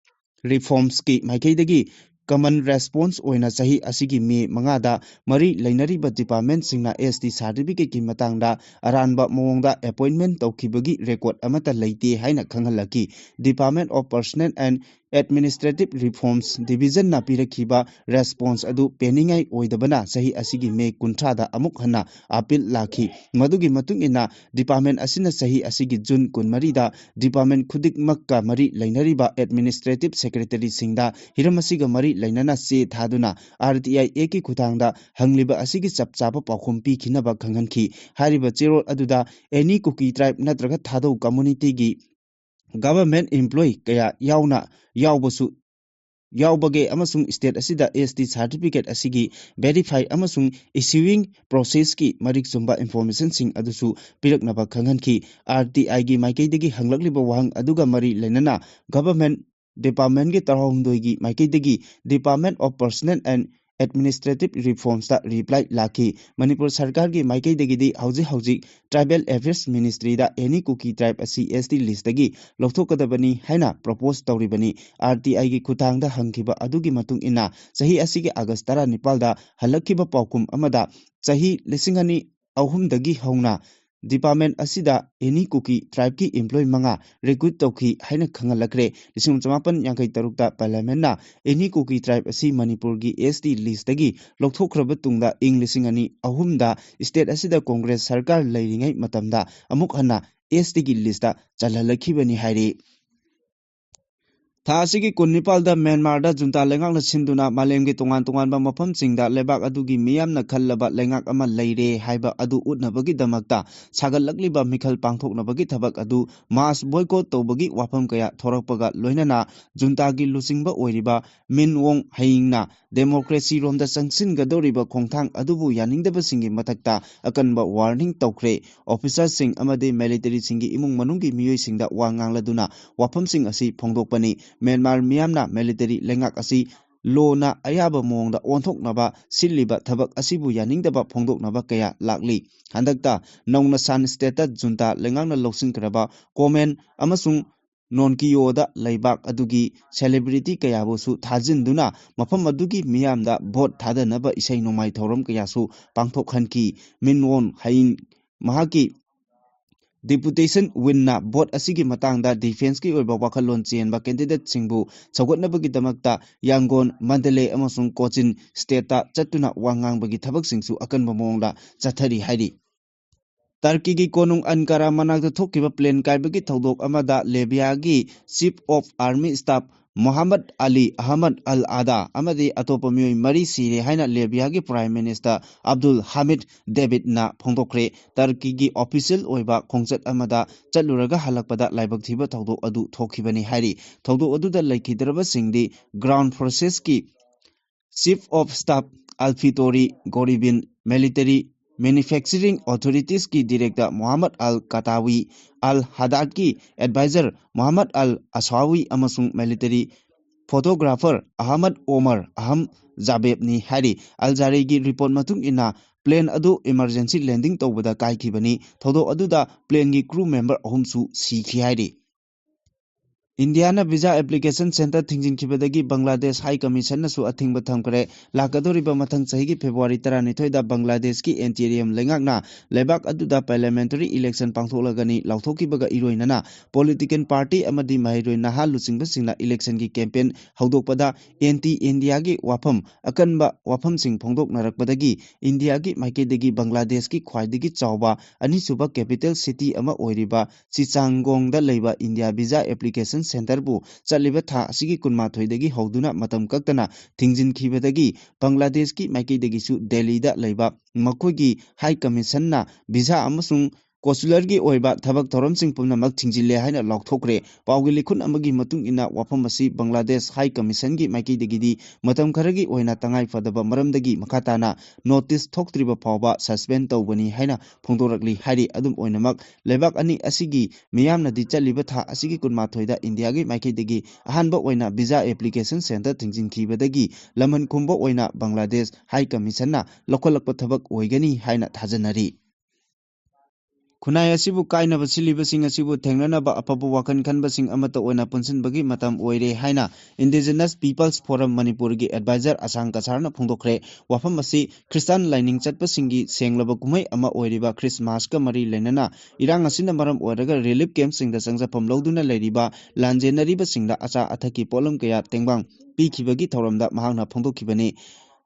Reformsꯀꯤ ꯃꯥꯏꯀꯩꯗꯒꯤ common response ꯑꯣꯏꯅ ꯆꯍꯤ ꯑꯁꯤꯒꯤ May ꯃꯉꯥꯗ ꯃꯔꯤ ꯂꯩꯅꯔꯤꯕ departmentꯁꯤꯡꯅ ST certificateꯀꯤ ꯃꯇꯥꯡꯗ ꯑꯔꯥꯟꯕ ꯃꯑꯣꯡꯗ appointment ꯇꯧꯈꯤꯕꯒꯤ record ꯑꯃꯠꯇ ꯂꯩꯇꯦ ꯍꯥꯏꯅ ꯈꯪꯍꯜꯂꯛꯈꯤ꯫ Department of Personnel and Administrative Reforms Divisionꯅ ꯄꯤꯔꯛꯈꯤꯕ response ꯑꯗꯨ ꯄꯦꯟꯅꯤꯡꯉꯥꯏ ꯑꯣꯏꯗꯕꯅ ꯆꯍꯤ ꯑꯁꯤꯒꯤ May ꯀꯨꯟꯊ꯭ꯔꯥꯗ ꯑꯃꯨꯛ ꯍꯟꯅ appeal ꯂꯥꯛꯈꯤ꯫ ꯃꯗꯨꯒꯤ ꯃꯇꯨꯡ ꯏꯟꯅ department ꯑꯁꯤꯅ ꯆꯍꯤ ꯑꯁꯤꯒꯤ June ꯀꯨꯟꯃꯔꯤꯗ department ꯈꯨꯗꯤꯡꯃꯛꯀ ꯃꯔꯤ ꯂꯩꯅꯔꯤꯕ administrative secretaryꯁꯤꯡꯗ ꯍꯤꯔꯝ ꯑꯁꯤꯒ ꯃꯔꯤ ꯂꯩꯅꯅ ꯆꯦ ꯊꯥꯗꯨꯅ RTI Actꯀꯤ ꯈꯨꯠꯊꯥꯡꯗ ꯍꯪꯂꯤꯕ ꯑꯁꯤꯒꯤ ꯆꯞ ꯆꯥꯕ ꯄꯥꯎꯈꯨꯝ ꯄꯤꯈꯤꯅꯕ ꯈꯪꯍꯟꯈꯤ꯫ ꯍꯥꯏꯔꯤꯕ ꯆꯦꯔꯣꯜ ꯑꯗꯨꯗ any Kuki tribe ꯅꯠꯇ꯭ꯔꯒ Thadou communityꯒꯤ government employee ꯀꯌꯥ ꯌꯥꯎꯅ ꯌꯥꯎꯕꯁꯨ ꯌꯥꯎꯕꯒꯦ ꯑꯃꯁꯨꯡ state ꯑꯁꯤꯗ ST certificate ꯑꯁꯤꯒꯤ verify ꯑꯃꯁꯨꯡ issuing processꯀꯤ ꯃꯔꯤꯛ ꯆꯨꯝꯕ informationꯁꯤꯡ ꯑꯗꯨꯁꯨ ꯄꯤꯔꯛꯅꯕ ꯈꯪꯍꯟꯈꯤ꯫ RTIꯒꯤ ꯃꯥꯏꯀꯩꯗꯒꯤ ꯍꯪꯂꯛꯂꯤꯕ ꯋꯥꯍꯪ ꯑꯗꯨꯒ ꯃꯔꯤ ꯂꯩꯅꯅ government departmentꯀꯤ ꯇꯔꯥꯍꯨꯝꯗꯣꯏꯒꯤ ꯃꯥꯏꯀꯩꯗꯒꯤ Department of Personnel and Administrative Reformsꯇ reply ꯂꯥꯛꯈꯤ꯫ ꯃꯅꯤꯄꯨꯔ ꯁꯔꯀꯥꯔꯒꯤ ꯃꯥꯏꯀꯩꯗꯒꯤꯗꯤ ꯍꯧꯖꯤꯛ ꯍꯧꯖꯤꯛ Tribal Affairs Ministryꯗ any Kuki tribe ꯑꯁꯤ ST listꯇꯒꯤ ꯂꯧꯊꯣꯛꯀꯗꯕꯅꯤ ꯍꯥꯏꯅ propose ꯇꯧꯔꯤꯕꯅꯤ꯫ RTIꯒꯤ ꯈꯨꯠꯊꯥꯡꯗ ꯍꯪꯈꯤꯕ ꯑꯗꯨꯒꯤ ꯃꯇꯨꯡ ꯏꯟꯅ ꯆꯍꯤ ꯑꯁꯤꯒꯤ August ꯇꯔꯥꯅꯤꯄꯥꯜꯗ ꯍꯜꯂꯛꯈꯤꯕ ꯄꯥꯎꯈꯨꯝ ꯑꯃꯗ ꯆꯍꯤ ꯂꯤꯁꯤꯡ ꯑꯅꯤ ꯑꯍꯨꯝꯗꯒꯤ ꯍꯧꯅ department ꯑꯁꯤꯗ ꯑꯦꯅꯤ ꯀꯨꯀꯤ tribeꯀꯤ employee ꯃꯉꯥ recruit ꯇꯧꯈꯤ ꯍꯥꯏꯅ ꯈꯪꯍꯜꯂꯛꯈ꯭ꯔꯦ꯫ ꯂꯤꯁꯤꯡ ꯆꯃꯥꯄꯟ ꯌꯥꯡꯈꯩ ꯇꯔꯨꯛꯇ parliamentꯅ ꯑꯦꯅꯤ ꯀꯨꯀꯤ tribe ꯑꯁꯤ ꯃꯅꯤꯄꯨꯔꯒꯤ S T listꯇꯒꯤ ꯂꯧꯊꯣꯛꯈ꯭ꯔꯕ ꯇꯨꯡꯗ ꯏꯪ ꯂꯤꯁꯤꯡ ꯑꯅꯤ ꯑꯍꯨꯝꯗ state ꯑꯁꯤꯗ Congress ꯁꯔꯀꯥꯔ ꯂꯩꯔꯤꯉꯩ ꯃꯇꯝꯗ ꯑꯃꯨꯛ ꯍꯟꯅ S Tꯒꯤ listꯇ ꯆꯜꯍꯜꯂꯛꯈꯤꯕꯅꯤ ꯍꯥꯏꯔꯤ꯫ ꯊꯥ ꯑꯁꯤꯒꯤ ꯀꯨꯟꯅꯤꯄꯥꯜꯗ ꯃ꯭ꯌꯥꯟꯃꯥꯔꯗ junta ꯂꯩꯉꯥꯛꯅ ꯁꯤꯟꯗꯨꯅ ꯃꯥꯂꯦꯝꯒꯤ ꯇꯣꯉꯥꯟ ꯇꯣꯉꯥꯟꯕ ꯃꯐꯝꯁꯤꯡꯗ ꯂꯩꯕꯥꯛ ꯑꯗꯨꯒꯤ ꯃꯤꯌꯥꯝꯅ ꯈꯜꯂꯕ ꯂꯩꯉꯥꯛ ꯑꯃ ꯂꯩꯔꯦ ꯍꯥꯏꯕ ꯑꯗꯨ ꯎꯠꯅꯕꯒꯤꯗꯃꯛꯇ ꯁꯥꯒꯠꯂꯛꯂꯤꯕ ꯃꯤꯈꯜ ꯄꯥꯡꯊꯣꯛꯅꯕꯒꯤ ꯊꯕꯛ ꯑꯗꯨ mass boycott ꯇꯧꯕꯒꯤ ꯋꯥꯐꯝ ꯀꯌꯥ ꯊꯣꯔꯛꯄꯒ ꯂꯣꯏꯅꯅ juntaꯒꯤ ꯂꯨꯆꯤꯡꯕ ꯑꯣꯏꯔꯤꯕ ꯃꯤꯟ ꯑꯣꯡ ꯍꯌꯤꯡꯅ democracy ꯔꯣꯝꯗ ꯆꯪꯁꯤꯟꯒꯗꯧꯔꯤꯕ ꯈꯣꯡꯊꯥꯡ ꯑꯗꯨꯕꯨ ꯌꯥꯅꯤꯡꯗꯕꯁꯤꯡꯒꯤ ꯃꯊꯛꯇ ꯑꯀꯟꯕ warning ꯇꯧꯈ꯭ꯔꯦ꯫ Officerꯁꯤꯡ ꯑꯃꯗꯤ militaryꯁꯤꯡꯒꯤ ꯏꯃꯨꯡ ꯃꯅꯨꯡꯒꯤ ꯃꯤꯑꯣꯏꯁꯤꯡꯗ ꯋꯥ ꯉꯥꯡꯂꯗꯨꯅ ꯋꯥꯐꯝꯁꯤꯡ ꯑꯁꯤ ꯐꯣꯡꯗꯣꯛꯄꯅꯤ꯫ ꯃ꯭ꯌꯥꯟꯃꯥꯔ ꯃꯤꯌꯥꯝꯅ military ꯂꯩꯉꯥꯛ ꯑꯁꯤ lawꯅ ꯑꯌꯥꯕ ꯃꯑꯣꯡꯗ ꯑꯣꯟꯊꯣꯛꯅꯕ ꯁꯤꯜꯂꯤꯕ ꯊꯕꯛ ꯑꯁꯤꯕꯨ ꯌꯥꯅꯤꯡꯗꯕ ꯐꯣꯡꯗꯣꯛꯅꯕ ꯀꯌꯥ ꯂꯥꯛꯂꯤ꯫ ꯍꯟꯗꯛꯇ ꯅꯧꯅ Shan stateꯇ junta ꯂꯩꯉꯥꯛꯅ ꯂꯧꯁꯤꯟꯈ꯭ꯔꯕ ꯀꯣꯃꯦꯟ ꯑꯃꯁꯨꯡ ꯅꯣꯟꯀꯤꯌꯣꯗ ꯂꯩꯕꯥꯛ ꯑꯗꯨꯒꯤ celebrity ꯀꯌꯥꯕꯨꯁꯨ ꯊꯥꯖꯤꯟꯗꯨꯅ ꯃꯐꯝ ꯑꯗꯨꯒꯤ ꯃꯤꯌꯥꯝꯗ vote ꯊꯥꯗꯅꯕ ꯏꯁꯩ ꯅꯣꯡꯃꯥꯏ ꯊꯧꯔꯝ ꯀꯌꯥꯁꯨ ꯄꯥꯡꯊꯣꯛꯍꯟꯈꯤ꯫ ꯃꯤꯟ ꯑꯣꯡ ꯍꯌꯤꯡ ꯃꯍꯥꯛꯀꯤ deputation winꯅ vote ꯑꯁꯤꯒꯤ ꯃꯇꯥꯡꯗ defenceꯀꯤ ꯑꯣꯏꯕ ꯋꯥꯈꯜꯂꯣꯟ ꯆꯦꯟꯕ candidateꯁꯤꯡꯕꯨ ꯁꯧꯒꯠꯅꯕꯒꯤꯗꯃꯛꯇ ꯌꯥꯡꯒꯣꯟ, ꯃꯟꯗꯂꯦ ꯑꯃꯁꯨꯡ ꯀꯣꯆꯤꯟ stateꯇ ꯆꯠꯇꯨꯅ ꯋꯥ ꯉꯥꯡꯕꯒꯤ ꯊꯕꯛꯁꯤꯡꯁꯨ ꯑꯀꯟꯕ ꯃꯑꯣꯡꯗ ꯆꯠꯊꯔꯤ ꯍꯥꯏꯔꯤ꯫ ꯇꯔꯀꯤꯒꯤ ꯀꯣꯅꯨꯡ ꯑꯟꯀꯥꯔꯥ ꯃꯅꯥꯛꯇ ꯊꯣꯛꯈꯤꯕ plane ꯀꯥꯏꯕꯒꯤ ꯊꯧꯗꯣꯛ ꯑꯃꯗ ꯂꯤꯕꯤꯌꯥꯒꯤ Chief of Army Staff ꯃꯣꯍꯥꯃꯗ ꯑꯂꯤ ꯑꯍꯃꯗ ꯑꯜ ꯑꯥꯗꯥ ꯑꯃꯗꯤ ꯑꯇꯣꯞꯄ ꯃꯤꯑꯣꯏ ꯃꯔꯤ ꯁꯤꯔꯦ ꯍꯥꯏꯅ ꯂꯤꯕꯤꯌꯥꯒꯤ Prime Minister Abdul Hamid ꯗꯦꯕꯤꯗꯅ ꯐꯣꯡꯗꯣꯛꯈ꯭ꯔꯦ꯫ ꯇꯔꯀꯤꯒꯤ official ꯑꯣꯏꯕ ꯈꯣꯡꯆꯠ ꯑꯃꯗ ꯆꯠꯂꯨꯔꯒ ꯍꯜꯂꯛꯄꯗ ꯂꯥꯏꯕꯛ ꯊꯤꯕ ꯊꯧꯗꯣꯛ ꯑꯗꯨ ꯊꯣꯛꯈꯤꯕꯅꯤ ꯍꯥꯏꯔꯤ꯫ ꯊꯧꯗꯣꯛ ꯑꯗꯨꯗ ꯂꯩꯈꯤꯗ꯭ꯔꯕꯁꯤꯡꯗꯤ ground forcesꯀꯤ Chief of Staff ꯑꯜꯐꯤꯇꯣꯔꯤ ꯒꯣꯔꯤꯕꯤꯟ, Military Manufacturing Authoritieꯁꯀꯤ director ꯃꯣꯍꯥꯃꯗ ꯑꯜ ꯀꯇꯥꯋꯤ, ꯑꯜ ꯍꯗꯥꯗꯀꯤ advisor ꯃꯣꯍꯥꯃꯗ ꯑꯜ ꯑꯁꯥꯋꯤ ꯑꯃꯁꯨꯡ military photographer ꯑꯍꯃꯗ ꯑꯣꯃꯔ ꯑꯍꯝ ꯖꯥꯕꯦꯕꯅꯤ ꯍꯥꯏꯔꯤ꯫ ꯑꯜ ꯖꯥꯔꯦꯒꯤ report ꯃꯇꯨꯡ ꯏꯟꯅ, plane ꯑꯗꯨ emergency landing ꯇꯧꯕꯗ ꯀꯥꯏꯈꯤꯕꯅꯤ꯫ ꯊꯧꯗꯣꯛ ꯑꯗꯨꯗ planeꯒꯤ crew member ꯑꯍꯨꯝꯁꯨ ꯁꯤꯈꯤ ꯍꯥꯏꯔꯤ꯫ ꯏꯟꯗꯤꯌꯥꯅ visa application center ꯊꯤꯡꯖꯤꯟꯈꯤꯕꯗꯒꯤ Bangladesh High Commission ꯅꯁꯨ ꯑꯊꯤꯡꯕ ꯊꯝꯈ꯭ꯔꯦ꯫ ꯂꯥꯛꯀꯗꯧꯔꯤꯕ ꯃꯊꯪ ꯆꯍꯤꯒꯤ February ꯇꯔꯥꯅꯤꯊꯣꯏꯗ ꯕꯪꯒ꯭ꯂꯥꯗꯦꯁꯀꯤ interim ꯂꯩꯉꯥꯛꯅ ꯂꯩꯕꯥꯛ ꯑꯗꯨꯗ parliamentary election ꯄꯥꯡꯊꯣꯛꯂꯒꯅꯤ ꯂꯥꯎꯊꯣꯛꯈꯤꯕꯒ ꯏꯔꯣꯏꯅꯅ political party ꯑꯃꯗꯤ ꯃꯍꯩꯔꯣꯏ ꯅꯍꯥ ꯂꯨꯆꯤꯡꯕꯁꯤꯡꯅ election ꯒꯤ campaign ꯍꯧꯗꯣꯛꯄꯗ anti India ꯒꯤ ꯋꯥꯐꯝ ꯑꯀꯟꯕ ꯋꯥꯐꯝꯁꯤꯡ ꯐꯣꯡꯗꯣꯛꯅꯔꯛꯄꯗꯒꯤ ꯏꯟꯗꯤꯌꯥꯒꯤ ꯃꯥꯏꯀꯩꯗꯒꯤ ꯕꯪꯒ꯭ꯂꯥꯗꯦꯁꯀꯤ ꯈ꯭ꯋꯥꯏꯗꯒꯤ ꯆꯥꯎꯕ ꯑꯅꯤꯁꯨꯕ capital city ꯑꯃ ꯑꯣꯏꯔꯤꯕ ꯆꯤꯆꯥꯡꯒꯣꯡꯗ ꯂꯩꯕ ꯏꯟꯗꯤꯌꯥ visa application center ꯕꯨ ꯆꯠꯂꯤꯕ ꯊꯥ ꯑꯁꯤꯒꯤ ꯀꯨꯟꯃꯥꯊꯣꯏꯗꯒꯤ ꯍꯧꯗꯨꯅ ꯃꯇꯝ ꯀꯛꯇꯅ ꯊꯤꯡꯖꯤꯟꯈꯤꯕꯗꯒꯤ ꯕꯪꯒ꯭ꯂꯥꯗꯦꯁꯀꯤ ꯃꯥꯏꯀꯩꯗꯒꯤꯁꯨ ꯗꯦꯜꯂꯤꯗ ꯂꯩꯕ ꯃꯈꯣꯏꯒꯤ High Commission ꯅ visa ꯑꯃꯁꯨꯡ consular ꯒꯤ ꯑꯣꯏꯕ ꯊꯕꯛ ꯊꯧꯔꯝꯁꯤꯡ ꯄꯨꯝꯅꯃꯛ ꯊꯤꯡꯖꯤꯜꯂꯦ ꯍꯥꯏꯅ ꯂꯥꯎꯊꯣꯛꯈ꯭ꯔꯦ꯫ ꯄꯥꯎꯒꯤ ꯂꯤꯈꯨꯟ ꯑꯃꯒꯤ ꯃꯇꯨꯡ ꯏꯟꯅ, ꯋꯥꯐꯝ ꯑꯁꯤ ꯕꯪꯒ꯭ꯂꯥꯗꯦꯁ High Commission ꯒꯤ ꯃꯥꯏꯀꯩꯗꯒꯤꯗꯤ ꯃꯇꯝ ꯈꯔꯒꯤ ꯑꯣꯏꯅ ꯇꯉꯥꯏ ꯐꯗꯕ ꯃꯔꯝꯗꯒꯤ ꯃꯈꯥ ꯇꯥꯅ notice ꯊꯣꯛꯇ꯭ꯔꯤꯕ ꯐꯥꯎꯕ suspend ꯇꯧꯕꯅꯤ ꯍꯥꯏꯅ ꯐꯣꯡꯗꯣꯔꯛꯂꯤ ꯍꯥꯏꯔꯤ꯫ ꯑꯗꯨꯝ ꯑꯣꯏꯅꯃꯛ, ꯂꯩꯕꯥꯛ ꯑꯅꯤ ꯑꯁꯤꯒꯤ ꯃꯤꯌꯥꯝꯅꯗꯤ ꯆꯠꯂꯤꯕ ꯊꯥ ꯑꯁꯤꯒꯤ ꯀꯨꯟꯃꯥꯊꯣꯏꯗ ꯏꯟꯗꯤꯌꯥꯒꯤ ꯃꯥꯏꯀꯩꯗꯒꯤ ꯑꯍꯥꯟꯕ ꯑꯣꯏꯅ visa application center ꯊꯤꯡꯖꯤꯟꯈꯤꯕꯗꯒꯤ ꯂꯃꯟ ꯈꯨꯝꯕ ꯑꯣꯏꯅ ꯕꯪꯒ꯭ꯂꯥꯗꯦꯁ High Commission ꯅ ꯂꯧꯈꯠꯂꯛꯄ ꯊꯕꯛ ꯑꯣꯏꯒꯅꯤ ꯍꯥꯏꯅ ꯊꯥꯖꯅꯔꯤ꯫ ꯈꯨꯟꯅꯥꯏ ꯑꯁꯤꯕꯨ ꯀꯥꯏꯅꯕ ꯁꯤꯜꯂꯤꯕꯁꯤꯡ ꯑꯁꯤꯕꯨ ꯊꯦꯡꯅꯅꯕ ꯑꯐꯕ ꯋꯥꯈꯜ ꯈꯟꯕꯁꯤꯡ ꯑꯃꯠꯇ ꯑꯣꯏꯅ ꯄꯨꯟꯁꯤꯟꯕꯒꯤ ꯃꯇꯝ ꯑꯣꯏꯔꯦ ꯍꯥꯏꯅ Indigenous People's Forum ꯃꯅꯤꯄꯨꯔꯒꯤ advisor ꯑꯁꯥꯡ ꯀꯁꯥꯔꯅ ꯐꯣꯡꯗꯣꯛꯈ꯭ꯔꯦ꯫ ꯋꯥꯐꯝ ꯑꯁꯤ ꯈ꯭ꯔꯤꯁꯇꯥꯟ ꯂꯥꯏꯅꯤꯡ ꯆꯠꯄꯁꯤꯡꯒꯤ ꯁꯦꯡꯂꯕ ꯀꯨꯝꯍꯩ ꯑꯃ ꯑꯣꯏꯔꯤꯕ ꯈ꯭ꯔꯤꯁꯃꯥꯁꯀ ꯃꯔꯤ ꯂꯩꯅꯅ ꯏꯔꯥꯡ ꯑꯁꯤꯅ ꯃꯔꯝ ꯑꯣꯏꯔꯒ relief camp ꯁꯤꯡꯗ ꯆꯪꯖꯐꯝ ꯂꯧꯗꯨꯅ ꯂꯩꯔꯤꯕ ꯂꯥꯟꯖꯦꯟꯅꯔꯤꯕꯁꯤꯡꯗ ꯑꯆꯥ ꯑꯊꯛꯀꯤ ꯄꯣꯠꯂꯝ ꯀꯌꯥ ꯇꯦꯡꯕꯥꯡ ꯄꯤꯈꯤꯕꯒꯤ ꯊꯧꯔꯝꯗ ꯃꯍꯥꯛꯅ ꯐꯣꯡꯗꯣꯛꯈꯤꯕꯅꯤ꯫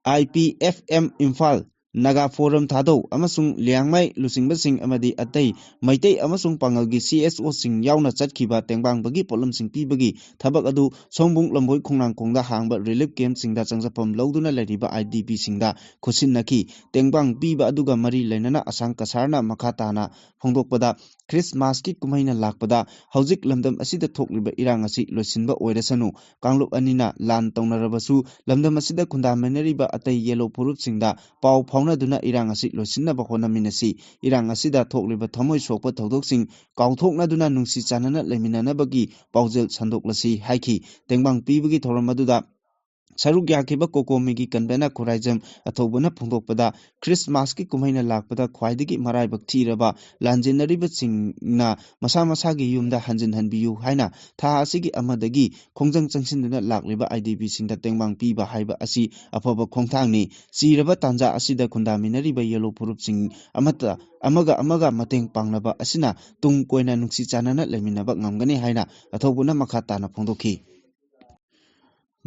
I P F M Imphal, Naga forum ꯊꯥꯗꯧ ꯑꯃꯁꯨꯡ ꯂꯤꯌꯥꯡꯃꯩ ꯂꯨꯆꯤꯡꯕꯁꯤꯡ ꯑꯃꯗꯤ ꯑꯇꯩ ꯃꯩꯇꯩ ꯑꯃꯁꯨꯡ ꯄꯥꯉꯜꯒꯤ C S O ꯁꯤꯡ ꯌꯥꯎꯅ ꯆꯠꯈꯤꯕ ꯇꯦꯡꯕꯥꯡꯕꯒꯤ ꯄꯣꯠꯂꯝꯁꯤꯡ ꯄꯤꯕꯒꯤ ꯊꯕꯛ ꯑꯗꯨ ꯁꯣꯝꯕꯨꯡ ꯂꯝꯕꯣꯏ ꯈꯣꯡꯅꯥꯡꯈꯣꯡꯗ ꯍꯥꯡꯕ relief camp ꯁꯤꯡꯗ ꯆꯪꯖꯐꯝ ꯂꯧꯗꯨꯅ ꯂꯩꯔꯤꯕ I D P ꯁꯤꯡꯗ ꯈꯨꯠꯁꯤꯟꯅꯈꯤ꯫ ꯇꯦꯡꯕꯥꯡ ꯄꯤꯕ ꯑꯗꯨꯒ ꯃꯔꯤ ꯂꯩꯅꯅ ꯑꯁꯥꯡ ꯀꯁꯥꯔꯅ ꯃꯈꯥ ꯇꯥꯅ ꯐꯣꯡꯗꯣꯛꯄꯗ, ꯈ꯭ꯔꯤꯁꯃꯥꯁꯀꯤ ꯀꯨꯝꯍꯩꯅ ꯂꯥꯛꯄꯗ ꯍꯧꯖꯤꯛ ꯂꯝꯗꯝ ꯑꯁꯤꯗ ꯊꯣꯛꯂꯤꯕ ꯏꯔꯥꯡ ꯑꯁꯤ ꯂꯣꯏꯁꯤꯟꯕ ꯑꯣꯏꯔꯁꯅꯨ꯫ ꯀꯥꯡꯂꯨꯞ ꯑꯅꯤꯅ ꯂꯥꯟ ꯇꯧꯅꯔꯕꯁꯨ ꯂꯝꯗꯝ ꯑꯁꯤꯗ ꯈꯨꯟꯗꯥꯃꯤꯟꯅꯔꯤꯕ ꯑꯇꯩ ꯌꯦꯜꯂꯣ ꯐꯨꯔꯨꯞꯁꯤꯡꯗ ꯄꯥꯎ ꯐꯥꯎꯅꯗꯨꯅ ꯏꯔꯥꯡ ꯑꯁꯤ ꯂꯣꯏꯁꯤꯟꯅꯕ ꯍꯣꯠꯅꯃꯤꯟꯅꯁꯤ꯫ ꯏꯔꯥꯡ ꯑꯁꯤꯗ ꯊꯣꯛꯂꯤꯕ ꯊꯃꯣꯏ ꯁꯣꯛꯄ ꯊꯧꯗꯣꯛꯁꯤꯡ ꯀꯥꯎꯊꯣꯛꯅꯗꯨꯅ ꯅꯨꯡꯁꯤ ꯆꯥꯟꯅꯅ ꯂꯩꯃꯤꯟꯅꯅꯕꯒꯤ ꯄꯥꯎꯖꯦꯜ ꯁꯟꯗꯣꯛꯂꯁꯤ ꯍꯥꯏꯈꯤ꯫ ꯇꯦꯡꯕꯥꯡ ꯄꯤꯕꯒꯤ ꯊꯧꯔꯝ ꯑꯗꯨꯗ ꯁꯔꯨꯛ ꯌꯥꯈꯤꯕ ꯀꯣꯀꯣꯃꯤꯒꯤ convener ꯈꯨꯔꯥꯏꯖꯝ ꯑꯊꯧꯕꯅ ꯐꯣꯡꯗꯣꯛꯄꯗ, ꯈ꯭ꯔꯤꯁꯃꯥꯁꯀꯤ ꯀꯨꯝꯍꯩꯅ ꯂꯥꯛꯄꯗ ꯈ꯭ꯋꯥꯏꯗꯒꯤ ꯃꯔꯥꯏꯕꯛ ꯊꯤꯔꯕ ꯂꯥꯟꯖꯦꯟꯅꯔꯤꯕꯁꯤꯡꯅ ꯃꯁꯥ ꯃꯁꯥꯒꯤ ꯌꯨꯝꯗ ꯍꯟꯖꯤꯟꯍꯟꯕꯤꯌꯨ ꯍꯥꯏꯅ ꯊꯥ ꯑꯁꯤꯒꯤ ꯑꯃꯗꯒꯤ ꯈꯣꯡꯖꯪ ꯆꯪꯁꯤꯟꯗꯨꯅ ꯂꯥꯛꯂꯤꯕ IDPꯁꯤꯡꯗ ꯇꯦꯡꯕꯥꯡ ꯄꯤꯕ ꯍꯥꯏꯕ ꯑꯁꯤ ꯑꯐꯕ ꯈꯣꯡꯊꯥꯡꯅꯤ꯫ ꯆꯤꯔꯕ ꯇꯥꯟꯖꯥ ꯑꯁꯤꯗ ꯈꯨꯟꯗꯥꯃꯤꯟꯅꯔꯤꯕ ꯌꯦꯜꯂꯣ ꯐꯨꯔꯨꯞꯁꯤꯡ ꯑꯃꯠꯇ, ꯑꯃꯒ ꯑꯃꯒ ꯃꯇꯦꯡ ꯄꯥꯡꯅꯕ ꯑꯁꯤꯅ ꯇꯨꯡ ꯀꯣꯏꯅ ꯅꯨꯡꯁꯤ ꯆꯥꯟꯅꯅ ꯂꯩꯃꯤꯟꯅꯕ ꯉꯝꯒꯅꯤ ꯍꯥꯏꯅ ꯑꯊꯧꯕꯅ ꯃꯈꯥ ꯇꯥꯅ ꯐꯣꯡꯗꯣꯛꯈꯤ꯫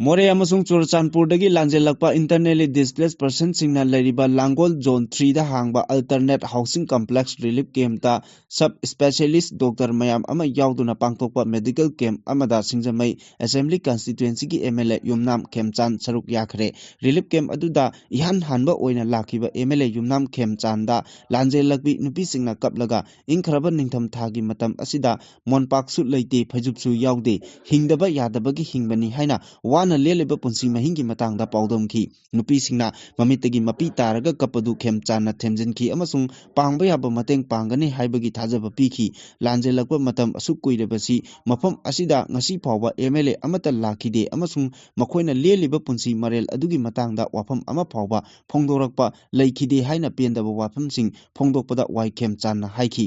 ꯃꯣꯔꯦ ꯑꯃꯁꯨꯡ ꯆꯨꯔꯆꯥꯟꯄꯨꯔꯗꯒꯤ ꯂꯥꯟꯖꯦꯜꯂꯛꯄ internally displaced personꯁꯤꯡꯅ ꯂꯩꯔꯤꯕ ꯂꯥꯡꯒꯣꯜ Zone Threeꯗ ꯍꯥꯡꯕ Alternate Housing Complex Relief Campꯇ sub specialist doctor ꯃꯌꯥꯝ ꯑꯃ ꯌꯥꯎꯗꯨꯅ ꯄꯥꯡꯊꯣꯛꯄ medical camp ꯑꯃꯗ ꯁꯤꯡꯖꯃꯩ Assembly Constituencyꯒꯤ MLA ꯌꯨꯝꯅꯥꯝ ꯈꯦꯝꯆꯥꯟ ꯁꯔꯨꯛ ꯌꯥꯈ꯭ꯔꯦ꯫ Relief camp ꯑꯗꯨꯗ ꯏꯍꯥꯟ ꯍꯥꯟꯕ ꯑꯣꯏꯅ ꯂꯥꯛꯈꯤꯕ MLA ꯌꯨꯝꯅꯥꯝ ꯈꯦꯝꯆꯥꯟꯗ ꯂꯥꯟꯖꯦꯜꯂꯛꯄꯤ ꯅꯨꯄꯤꯁꯤꯡꯅ ꯀꯞꯂꯒ, "ꯏꯪꯈ꯭ꯔꯕ ꯅꯤꯡꯊꯝ ꯊꯥꯒꯤ ꯃꯇꯝ ꯑꯁꯤꯗ ꯃꯣꯟꯄꯥꯛꯁꯨ ꯂꯩꯇꯦ, ꯐꯩꯖꯨꯞꯁꯨ ꯌꯥꯎꯗꯦ, ꯍꯤꯡꯗꯕ ꯌꯥꯗꯕꯒꯤ ꯍꯤꯡꯕꯅꯤ" ꯍꯥꯏꯅ ꯋꯥꯅ ꯂꯦꯜꯂꯤꯕ ꯄꯨꯟꯁꯤ ꯃꯍꯤꯡꯒꯤ ꯃꯇꯥꯡꯗ ꯄꯥꯎꯗꯝꯈꯤ꯫ ꯅꯨꯄꯤꯁꯤꯡꯅ ꯃꯃꯤꯠꯇꯒꯤ ꯃꯄꯤ ꯇꯥꯔꯒ ꯀꯞꯄꯗꯨ ꯈꯦꯝꯆꯥꯟꯅ ꯊꯦꯝꯖꯤꯟꯈꯤ ꯑꯃꯁꯨꯡ ꯄꯥꯡꯕ ꯌꯥꯕ ꯃꯇꯦꯡ ꯄꯥꯡꯒꯅꯤ ꯍꯥꯏꯕꯒꯤ ꯊꯥꯖꯕ ꯄꯤꯈꯤ꯫ ꯂꯥꯟꯖꯦꯜꯂꯛꯄ ꯃꯇꯝ ꯑꯁꯨꯛ ꯀꯨꯏꯔꯕꯁꯤ ꯃꯐꯝ ꯑꯁꯤꯗ ꯉꯁꯤ ꯐꯥꯎꯕ MLA ꯑꯃꯠꯇ ꯂꯥꯛꯈꯤꯗꯦ ꯑꯃꯁꯨꯡ ꯃꯈꯣꯏꯅ ꯂꯦꯜꯂꯤꯕ ꯄꯨꯟꯁꯤ ꯃꯔꯦꯜ ꯑꯗꯨꯒꯤ ꯃꯇꯥꯡꯗ ꯋꯥꯐꯝ ꯑꯃ ꯐꯥꯎꯕ ꯐꯣꯡꯗꯣꯔꯛꯄ ꯂꯩꯈꯤꯗꯦ ꯍꯥꯏꯅ ꯄꯦꯟꯗꯕ ꯋꯥꯐꯝꯁꯤꯡ ꯐꯣꯡꯗꯣꯛꯄꯗ ꯋꯥꯏ ꯈꯦꯝꯆꯥꯟꯅ ꯍꯥꯏꯈꯤ꯫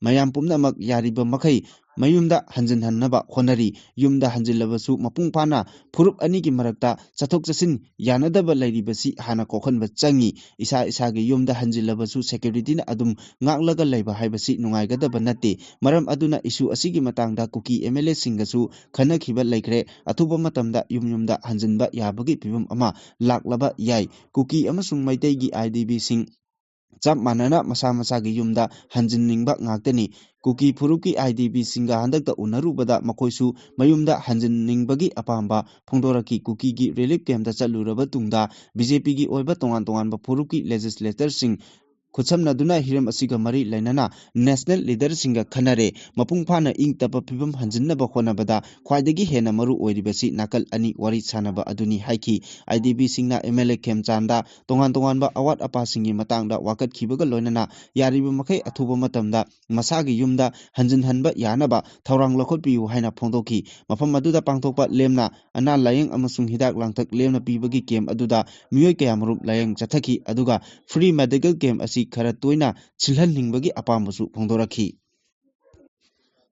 ꯃꯌꯥꯝ ꯄꯨꯝꯅꯃꯛ ꯌꯥꯔꯤꯕ ꯃꯈꯩ ꯃꯌꯨꯝꯗ ꯍꯟꯖꯤꯟꯍꯟꯅꯕ ꯍꯣꯠꯅꯔꯤ꯫ ꯌꯨꯝꯗ ꯍꯟꯖꯤꯜꯂꯕꯁꯨ ꯃꯄꯨꯡ ꯐꯥꯅ ꯐꯨꯔꯨꯞ ꯑꯅꯤꯒꯤ ꯃꯔꯛꯇ ꯆꯠꯊꯣꯛ ꯆꯠꯁꯤꯟ ꯌꯥꯅꯗꯕ ꯂꯩꯔꯤꯕꯁꯤ ꯍꯥꯟꯅ ꯀꯣꯛꯍꯟꯕ ꯆꯪꯉꯤ꯫ ꯏꯁꯥ ꯏꯁꯥꯒꯤ ꯌꯨꯝꯗ ꯍꯟꯖꯤꯜꯂꯕꯁꯨ securityꯅ ꯑꯗꯨꯝ ꯉꯥꯛꯂꯒ ꯂꯩꯕ ꯍꯥꯏꯕꯁꯤ ꯅꯨꯡꯉꯥꯏꯒꯗꯕ ꯅꯠꯇꯦ꯫ ꯃꯔꯝ ꯑꯗꯨꯅ issue ꯑꯁꯤꯒꯤ ꯃꯇꯥꯡꯗ ꯀꯨꯀꯤ MLAꯁꯤꯡꯒꯁꯨ ꯈꯟꯅꯈꯤꯕ ꯂꯩꯈ꯭ꯔꯦ꯫ ꯑꯊꯨꯕ ꯃꯇꯝꯗ ꯌꯨꯝ ꯌꯨꯝꯗ ꯍꯟꯖꯤꯟꯕ ꯌꯥꯕꯒꯤ ꯐꯤꯕꯝ ꯑꯃ ꯂꯥꯛꯂꯕ ꯌꯥꯏ꯫ ꯀꯨꯀꯤ ꯑꯃꯁꯨꯡ ꯃꯩꯇꯩꯒꯤ IDPꯁꯤꯡ ꯆꯞ ꯃꯥꯟꯅꯅ ꯃꯁꯥ ꯃꯁꯥꯒꯤ ꯌꯨꯝꯗ ꯍꯟꯖꯤꯟꯅꯤꯡꯕ ꯉꯥꯛꯇꯅꯤ꯫ ꯀꯨꯀꯤ ꯐꯨꯔꯨꯞꯀꯤ IDPꯁꯤꯡꯒ ꯍꯟꯗꯛꯇ ꯎꯅꯔꯨꯕꯗ ꯃꯈꯣꯏꯁꯨ ꯃꯌꯨꯝꯗ ꯍꯟꯖꯤꯟꯅꯤꯡꯕꯒꯤ ꯑꯄꯥꯝꯕ ꯐꯣꯡꯗꯣꯔꯛꯈꯤ꯫ ꯀꯨꯀꯤꯒꯤ relief campꯇ ꯆꯠꯂꯨꯔꯕ ꯇꯨꯡꯗ BJPꯒꯤ ꯑꯣꯏꯕ ꯇꯣꯉꯥꯟ ꯇꯣꯉꯥꯟꯕ ꯐꯨꯔꯨꯞꯀꯤ legislatorꯁꯤꯡ ꯈꯨꯠꯁꯝꯅꯗꯨꯅ ꯍꯤꯔꯝ ꯑꯁꯤꯒ ꯃꯔꯤ ꯂꯩꯅꯅ ꯅꯦꯁꯅꯦꯜ ꯂꯤꯗꯔꯁꯤꯡꯒ ꯈꯟꯅꯔꯦ꯫ ꯃꯄꯨꯡ ꯐꯥꯅ ꯏꯪ ꯇꯞꯄ ꯐꯤꯕꯝ ꯍꯟꯖꯤꯟꯅꯕ ꯍꯣꯠꯅꯕꯗ ꯈ꯭ꯋꯥꯏꯗꯒꯤ ꯍꯦꯟꯅ ꯃꯔꯨ ꯑꯣꯏꯔꯤꯕꯁꯤ ꯅꯥꯀꯜ ꯑꯅꯤ ꯋꯥꯔꯤ ꯁꯥꯅꯕ ꯑꯗꯨꯅꯤ ꯍꯥꯏꯈꯤ꯫ IDPꯁꯤꯡꯅ MLA ꯈꯦꯝꯆꯥꯟꯗ ꯇꯣꯉꯥꯟ ꯇꯣꯉꯥꯟꯕ ꯑꯋꯥꯠ ꯑꯄꯥꯁꯤꯡꯒꯤ ꯃꯇꯥꯡꯗ ꯋꯥꯀꯠꯈꯤꯕꯒ ꯂꯣꯏꯅꯅ ꯌꯥꯔꯤꯕ ꯃꯈꯩ ꯑꯊꯨꯕ ꯃꯇꯝꯗ ꯃꯁꯥꯒꯤ ꯌꯨꯝꯗ ꯍꯟꯖꯤꯟꯍꯟꯕ ꯌꯥꯅꯕ ꯊꯧꯔꯥꯡ ꯂꯧꯈꯠꯄꯤꯌꯨ ꯍꯥꯏꯅ ꯐꯣꯡꯗꯣꯛꯈꯤ꯫ ꯃꯐꯝ ꯑꯗꯨꯗ ꯄꯥꯡꯊꯣꯛꯄ ꯂꯦꯝꯅ ꯑꯅꯥ ꯂꯥꯌꯦꯡ ꯑꯃꯁꯨꯡ ꯍꯤꯗꯥꯛ ꯂꯥꯡꯊꯛ ꯂꯦꯝꯅ ꯄꯤꯕꯒꯤ ꯀꯦꯝꯞ ꯑꯗꯨꯗ ꯃꯤꯑꯣꯏ ꯀꯌꯥꯃꯔꯨꯝ ꯂꯥꯌꯦꯡ ꯆꯠꯊꯈꯤ, ꯑꯗꯨꯒ free medical camp ꯑꯁꯤ ꯈꯔ ꯇꯣꯏꯅ ꯁꯤꯜꯍꯟꯅꯤꯡꯕꯒꯤ ꯑꯄꯥꯝꯕꯁꯨ ꯐꯣꯡꯗꯣꯔꯛꯈꯤ꯫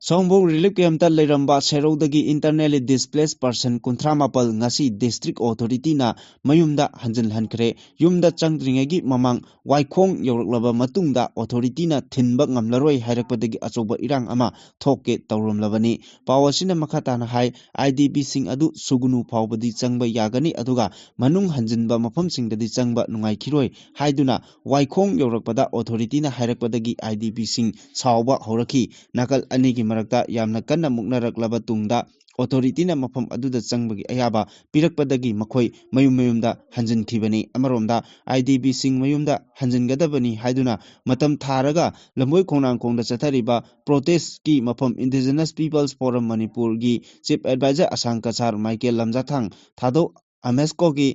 ꯁꯑꯣꯝꯕꯨꯡ ꯔꯤꯂꯤꯐ ꯀꯦꯝꯞꯇ ꯂꯩꯔꯝꯕ ꯁꯦꯔꯧꯗꯒꯤ internally displaced person ꯀꯨꯟꯊ꯭ꯔꯥ ꯃꯥꯄꯜ ꯉꯁꯤ ꯗꯤꯁꯇ꯭ꯔꯤꯛ ꯑꯣꯊꯣꯔꯤꯇꯤꯅ ꯃꯌꯨꯝꯗ ꯍꯟꯖꯤꯜꯍꯟꯈ꯭ꯔꯦ꯫ ꯌꯨꯝꯗ ꯆꯪꯗ꯭ꯔꯤꯉꯩꯒꯤ ꯃꯃꯥꯡ ꯋꯥꯏꯈꯣꯡ ꯌꯧꯔꯛꯂꯕ ꯃꯇꯨꯡꯗ ꯑꯣꯊꯣꯔꯤꯇꯤꯅ ꯊꯤꯟꯕ ꯉꯝꯂꯔꯣꯏ ꯍꯥꯏꯔꯛꯄꯗꯒꯤ ꯑꯆꯧꯕ ꯏꯔꯥꯡ ꯑꯃ ꯊꯣꯛꯀꯦ ꯇꯧꯔꯝꯂꯕꯅꯤ꯫ ꯄꯥꯎ ꯑꯁꯤꯅ ꯃꯈꯥ ꯇꯥꯅ ꯍꯥꯏ, IDPꯁꯤꯡ ꯑꯗꯨ ꯁꯨꯒꯨꯅꯨ ꯐꯥꯎꯕꯗꯤ ꯆꯪꯕ ꯌꯥꯒꯅꯤ, ꯑꯗꯨꯒ ꯃꯅꯨꯡ ꯍꯟꯖꯤꯟꯕ ꯃꯐꯝꯁꯤꯡꯗꯗꯤ ꯆꯪꯕ ꯅꯨꯡꯉꯥꯏꯈꯤꯔꯣꯏ ꯍꯥꯏꯗꯨꯅ ꯋꯥꯏꯈꯣꯡ ꯌꯧꯔꯛꯄꯗ ꯑꯣꯊꯣꯔꯤꯇꯤꯅ ꯍꯥꯏꯔꯛꯄꯗꯒꯤ IDPꯁꯤꯡ ꯁꯥꯎꯕ ꯍꯧꯔꯛꯈꯤ꯫ ꯅꯥꯀꯜ ꯑꯅꯤꯒꯤ ꯃꯔꯛꯇ ꯌꯥꯝꯅ ꯀꯟꯅ ꯃꯨꯛꯅꯔꯛꯂꯕ ꯇꯨꯡꯗ ꯑꯣꯊꯣꯔꯤꯇꯤꯅ ꯃꯐꯝ ꯑꯗꯨꯗ ꯆꯪꯕꯒꯤ ꯑꯌꯥꯕ ꯄꯤꯔꯛꯄꯗꯒꯤ ꯃꯈꯣꯏ ꯃꯌꯨꯝ ꯃꯌꯨꯝꯗ ꯍꯟꯖꯤꯟꯈꯤꯕꯅꯤ꯫ ꯑꯃꯔꯣꯝꯗ IDPꯁꯤꯡ ꯃꯌꯨꯝꯗ ꯍꯟꯖꯤꯟꯒꯗꯕꯅꯤ ꯍꯥꯏꯗꯨꯅ ꯃꯇꯝ ꯊꯥꯔꯒ ꯂꯝꯕꯣꯏ ꯈꯣꯡꯅꯥꯡꯈꯣꯡꯗ ꯆꯠꯊꯔꯤꯕ protestꯀꯤ ꯃꯐꯝ Indigenous People's Forum ꯃꯅꯤꯄꯨꯔꯒꯤ chief advisor Ashang Kasar, Michael Lamjathang, ꯊꯥꯗꯧ ꯑꯃꯦꯁꯀꯣꯒꯤ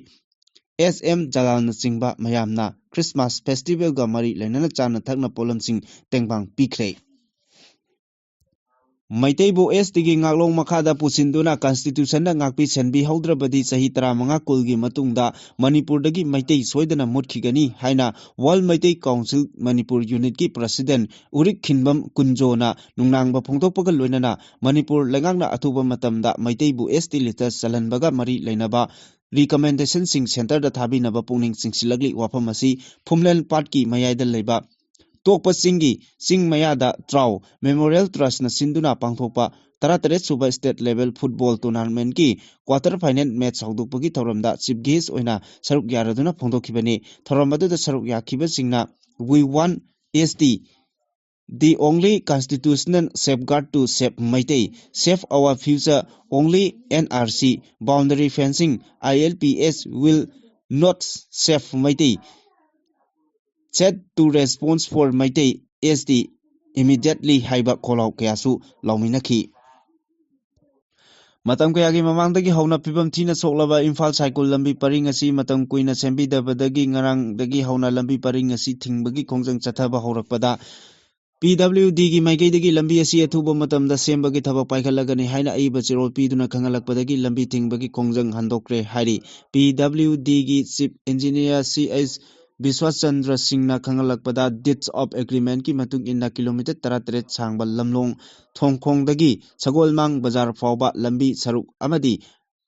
S M ꯖꯂꯥꯜꯅꯆꯤꯡꯕ ꯃꯌꯥꯝꯅ Christmas festivalꯒ ꯃꯔꯤ ꯂꯩꯅꯅ ꯆꯥꯅ ꯊꯛꯅ ꯄꯣꯠꯂꯝꯁꯤꯡ ꯇꯦꯡꯕꯥꯡ ꯄꯤꯈ꯭ꯔꯦ꯫ ꯃꯩꯇꯩꯕꯨ STꯒꯤ ꯉꯥꯛꯂꯣꯡ ꯃꯈꯥꯗ ꯄꯨꯁꯤꯟꯗꯨꯅ constitutionꯅ ꯉꯥꯛꯄꯤ ꯁꯦꯟꯕꯤꯍꯧꯗ꯭ꯔꯕꯗꯤ ꯆꯍꯤ ꯇꯔꯥꯃꯉꯥ ꯀꯨꯜꯒꯤ ꯃꯇꯨꯡꯗ ꯃꯅꯤꯄꯨꯔꯗꯒꯤ ꯃꯩꯇꯩ ꯁꯣꯏꯗꯅ ꯃꯨꯠꯈꯤꯒꯅꯤ ꯍꯥꯏꯅ World Meitei Council Manipur unitꯀꯤ president ꯎꯔꯤꯛ ꯈꯤꯟꯕꯝ ꯀꯨꯟꯖꯣꯅ ꯅꯨꯡꯅꯥꯡꯕ ꯐꯣꯡꯗꯣꯛꯄꯒ ꯂꯣꯏꯅꯅ ꯃꯅꯤꯄꯨꯔ ꯂꯩꯉꯥꯛꯅ ꯑꯊꯨꯕ ꯃꯇꯝꯗ ꯃꯩꯇꯩꯕꯨ ST listꯇ ꯆꯜꯍꯟꯕꯒ ꯃꯔꯤ ꯂꯩꯅꯕ recommendationꯁꯤꯡ centreꯗ ꯊꯥꯕꯤꯅꯕ ꯄꯨꯛꯅꯤꯡ ꯆꯤꯡꯁꯤꯜꯂꯛꯂꯤ꯫ ꯋꯥꯐꯝ ꯑꯁꯤ ꯐꯨꯝꯂꯦꯟ ꯄꯥꯠꯀꯤ ꯃꯌꯥꯏꯗ ꯂꯩꯕ ꯇꯣꯛꯄ ꯆꯤꯡꯒꯤ ꯆꯤꯡ ꯃꯌꯥꯗ ꯇ꯭ꯔꯥꯎ Memorial Trustꯅ ꯁꯤꯟꯗꯨꯅ ꯄꯥꯡꯊꯣꯛꯄ ꯇꯔꯥꯇꯔꯦꯠ ꯁꯨꯕ state level football tournamentꯀꯤ quarter final match ꯍꯧꯗꯣꯛꯄꯒꯤ ꯊꯧꯔꯝꯗ chief guest ꯑꯣꯏꯅ ꯁꯔꯨꯛ ꯌꯥꯔꯗꯨꯅ ꯐꯣꯡꯗꯣꯛꯈꯤꯕꯅꯤ꯫ ꯊꯧꯔꯝ ꯑꯗꯨꯗ ꯁꯔꯨꯛ ꯌꯥꯈꯤꯕꯁꯤꯡꯅ We Want ST, The Only Constitutional Safeguard to Save Meitei, Save Our Future, Only NRC, Boundary Fencing, ILPS will not save Meitei, "Set to response for Meitei S T immediately" ꯍꯥꯏꯕ ꯈꯣꯜꯂꯥꯎ ꯀꯌꯥꯁꯨ ꯂꯥꯎꯃꯤꯟꯅꯈꯤ꯫ ꯃꯇꯝ ꯀꯌꯥꯒꯤ ꯃꯃꯥꯡꯗꯒꯤ ꯍꯧꯅ ꯐꯤꯕꯝ ꯊꯤꯅ ꯁꯣꯛꯂꯕ ꯏꯝꯐꯥꯜ ꯁꯥꯏꯀꯨꯜ ꯂꯝꯕꯤ ꯄꯔꯤꯡ ꯑꯁꯤ ꯃꯇꯝ ꯀꯨꯏꯅ ꯁꯦꯝꯕꯤꯗꯕꯗꯒꯤ ꯉꯔꯥꯡꯗꯒꯤ ꯍꯧꯅ ꯂꯝꯕꯤ ꯄꯔꯤꯡ ꯑꯁꯤ ꯊꯤꯡꯕꯒꯤ ꯈꯣꯡꯖꯪ ꯆꯠꯊꯕ ꯍꯧꯔꯛꯄꯗ, ꯄꯤ ꯗꯕ꯭ꯂꯤꯎ ꯗꯤꯒꯤ ꯃꯥꯏꯀꯩꯗꯒꯤ ꯂꯝꯕꯤ ꯑꯁꯤ ꯑꯊꯨꯕ ꯃꯇꯝꯗ ꯁꯦꯝꯕꯒꯤ ꯊꯕꯛ ꯄꯥꯏꯈꯠꯂꯒꯅꯤ ꯍꯥꯏꯅ ꯑꯏꯕ ꯆꯦꯔꯣꯜ ꯄꯤꯗꯨꯅ ꯈꯪꯍꯜꯂꯛꯄꯗꯒꯤ ꯂꯝꯕꯤ ꯊꯤꯡꯕꯒꯤ ꯈꯣꯡꯖꯪ ꯍꯟꯗꯣꯛꯈ꯭ꯔꯦ ꯍꯥꯏꯔꯤ꯫ ꯄꯤ ꯗꯕ꯭ꯂꯤꯎ ꯗꯤꯒꯤ ꯆꯤꯐ ꯏꯟꯖꯤꯅꯤꯌꯔ ꯁꯤ ꯑꯩꯆ ꯕꯤꯁ꯭ꯋꯥꯆꯟꯗ꯭ꯔ ꯁꯤꯡꯅ ꯈꯪꯍꯜꯂꯛꯄꯗ, ꯗꯤꯠꯁ ꯑꯣꯐ ꯑꯦꯒ꯭ꯔꯤꯃꯦꯟꯠꯀꯤ ꯃꯇꯨꯡ ꯏꯟꯅ ꯀꯤꯂꯣꯃꯤꯇꯔ ꯇꯔꯥꯇꯔꯦꯠ ꯁꯥꯡꯕ ꯂꯝꯂꯣꯡ ꯊꯣꯡꯈꯣꯡꯗꯒꯤ ꯁꯒꯣꯜꯃꯥꯡ ꯕꯖꯥꯔ ꯐꯥꯎꯕ ꯂꯝꯕꯤ ꯁꯔꯨꯛ ꯑꯃꯗꯤ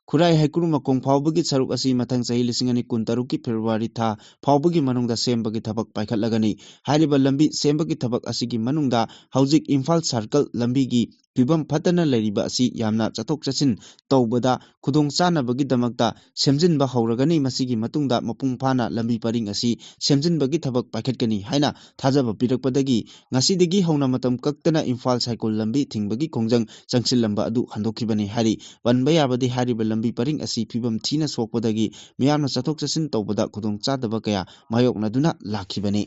ꯈꯨꯔꯥꯏ ꯍꯩꯀ꯭ꯔꯨ ꯃꯈꯣꯡ ꯐꯥꯎꯕꯒꯤ ꯁꯔꯨꯛ ꯑꯁꯤ ꯃꯊꯪ ꯆꯍꯤ ꯂꯤꯁꯤꯡ ꯑꯅꯤ ꯀꯨꯟꯇꯔꯨꯛꯀꯤ ꯐꯦꯕ꯭ꯔꯨꯋꯥꯔꯤ ꯊꯥ ꯐꯥꯎꯕꯒꯤ ꯃꯅꯨꯡꯗ ꯁꯦꯝꯕꯒꯤ ꯊꯕꯛ ꯄꯥꯏꯈꯠꯂꯒꯅꯤ꯫ ꯍꯥꯏꯔꯤꯕ ꯂꯝꯕꯤ ꯁꯦꯝꯕꯒꯤ ꯊꯕꯛ ꯑꯁꯤꯒꯤ ꯃꯅꯨꯡꯗ ꯍꯧꯖꯤꯛ ꯏꯝꯐꯥꯜ ꯁꯥꯔꯀꯜ ꯂꯝꯕꯤꯒꯤ ꯐꯤꯕꯝ ꯐꯠꯇꯅ ꯂꯩꯔꯤꯕ ꯑꯁꯤ ꯌꯥꯝꯅ ꯆꯠꯊꯣꯛ ꯆꯠꯁꯤꯟ ꯇꯧꯕꯗ ꯈꯨꯗꯣꯡ ꯆꯥꯅꯕꯒꯤꯗꯃꯛꯇ ꯁꯦꯝꯖꯤꯟꯕ ꯍꯧꯔꯒꯅꯤ꯫ ꯃꯁꯤꯒꯤ ꯃꯇꯨꯡꯗ ꯃꯄꯨꯡ ꯐꯥꯅ ꯂꯝꯕꯤ ꯄꯔꯤꯡ ꯑꯁꯤ ꯁꯦꯝꯖꯤꯟꯕꯒꯤ ꯊꯕꯛ ꯄꯥꯏꯈꯠꯀꯅꯤ ꯍꯥꯏꯅ ꯊꯥꯖꯕ ꯄꯤꯔꯛꯄꯗꯒꯤ ꯉꯁꯤꯗꯒꯤ ꯍꯧꯅ ꯃꯇꯝ ꯀꯛꯇꯅ ꯏꯝꯐꯥꯜ ꯁꯥꯏꯀꯨꯜ ꯂꯝꯕꯤ ꯊꯤꯡꯕꯒꯤ ꯈꯣꯡꯖꯪ ꯆꯪꯁꯤꯜꯂꯝꯕ ꯑꯗꯨ ꯍꯟꯗꯣꯛꯈꯤꯕꯅꯤ ꯍꯥꯏꯔꯤ꯫ ꯄꯟꯕ ꯌꯥꯕꯗꯤ ꯍꯥꯏꯔꯤꯕ ꯂꯝꯕꯤ ꯄꯔꯤꯡ ꯑꯁꯤ ꯐꯤꯕꯝ ꯊꯤꯅ ꯁꯣꯛꯄꯗꯒꯤ ꯃꯤꯌꯥꯝꯅ ꯆꯠꯊꯣꯛ ꯆꯠꯁꯤꯟ ꯇꯧꯕꯗ ꯈꯨꯗꯣꯡꯆꯥꯗꯕ ꯀꯌꯥ ꯃꯥꯌꯣꯛꯅꯗꯨꯅ ꯂꯥꯛꯈꯤꯕꯅꯤ꯫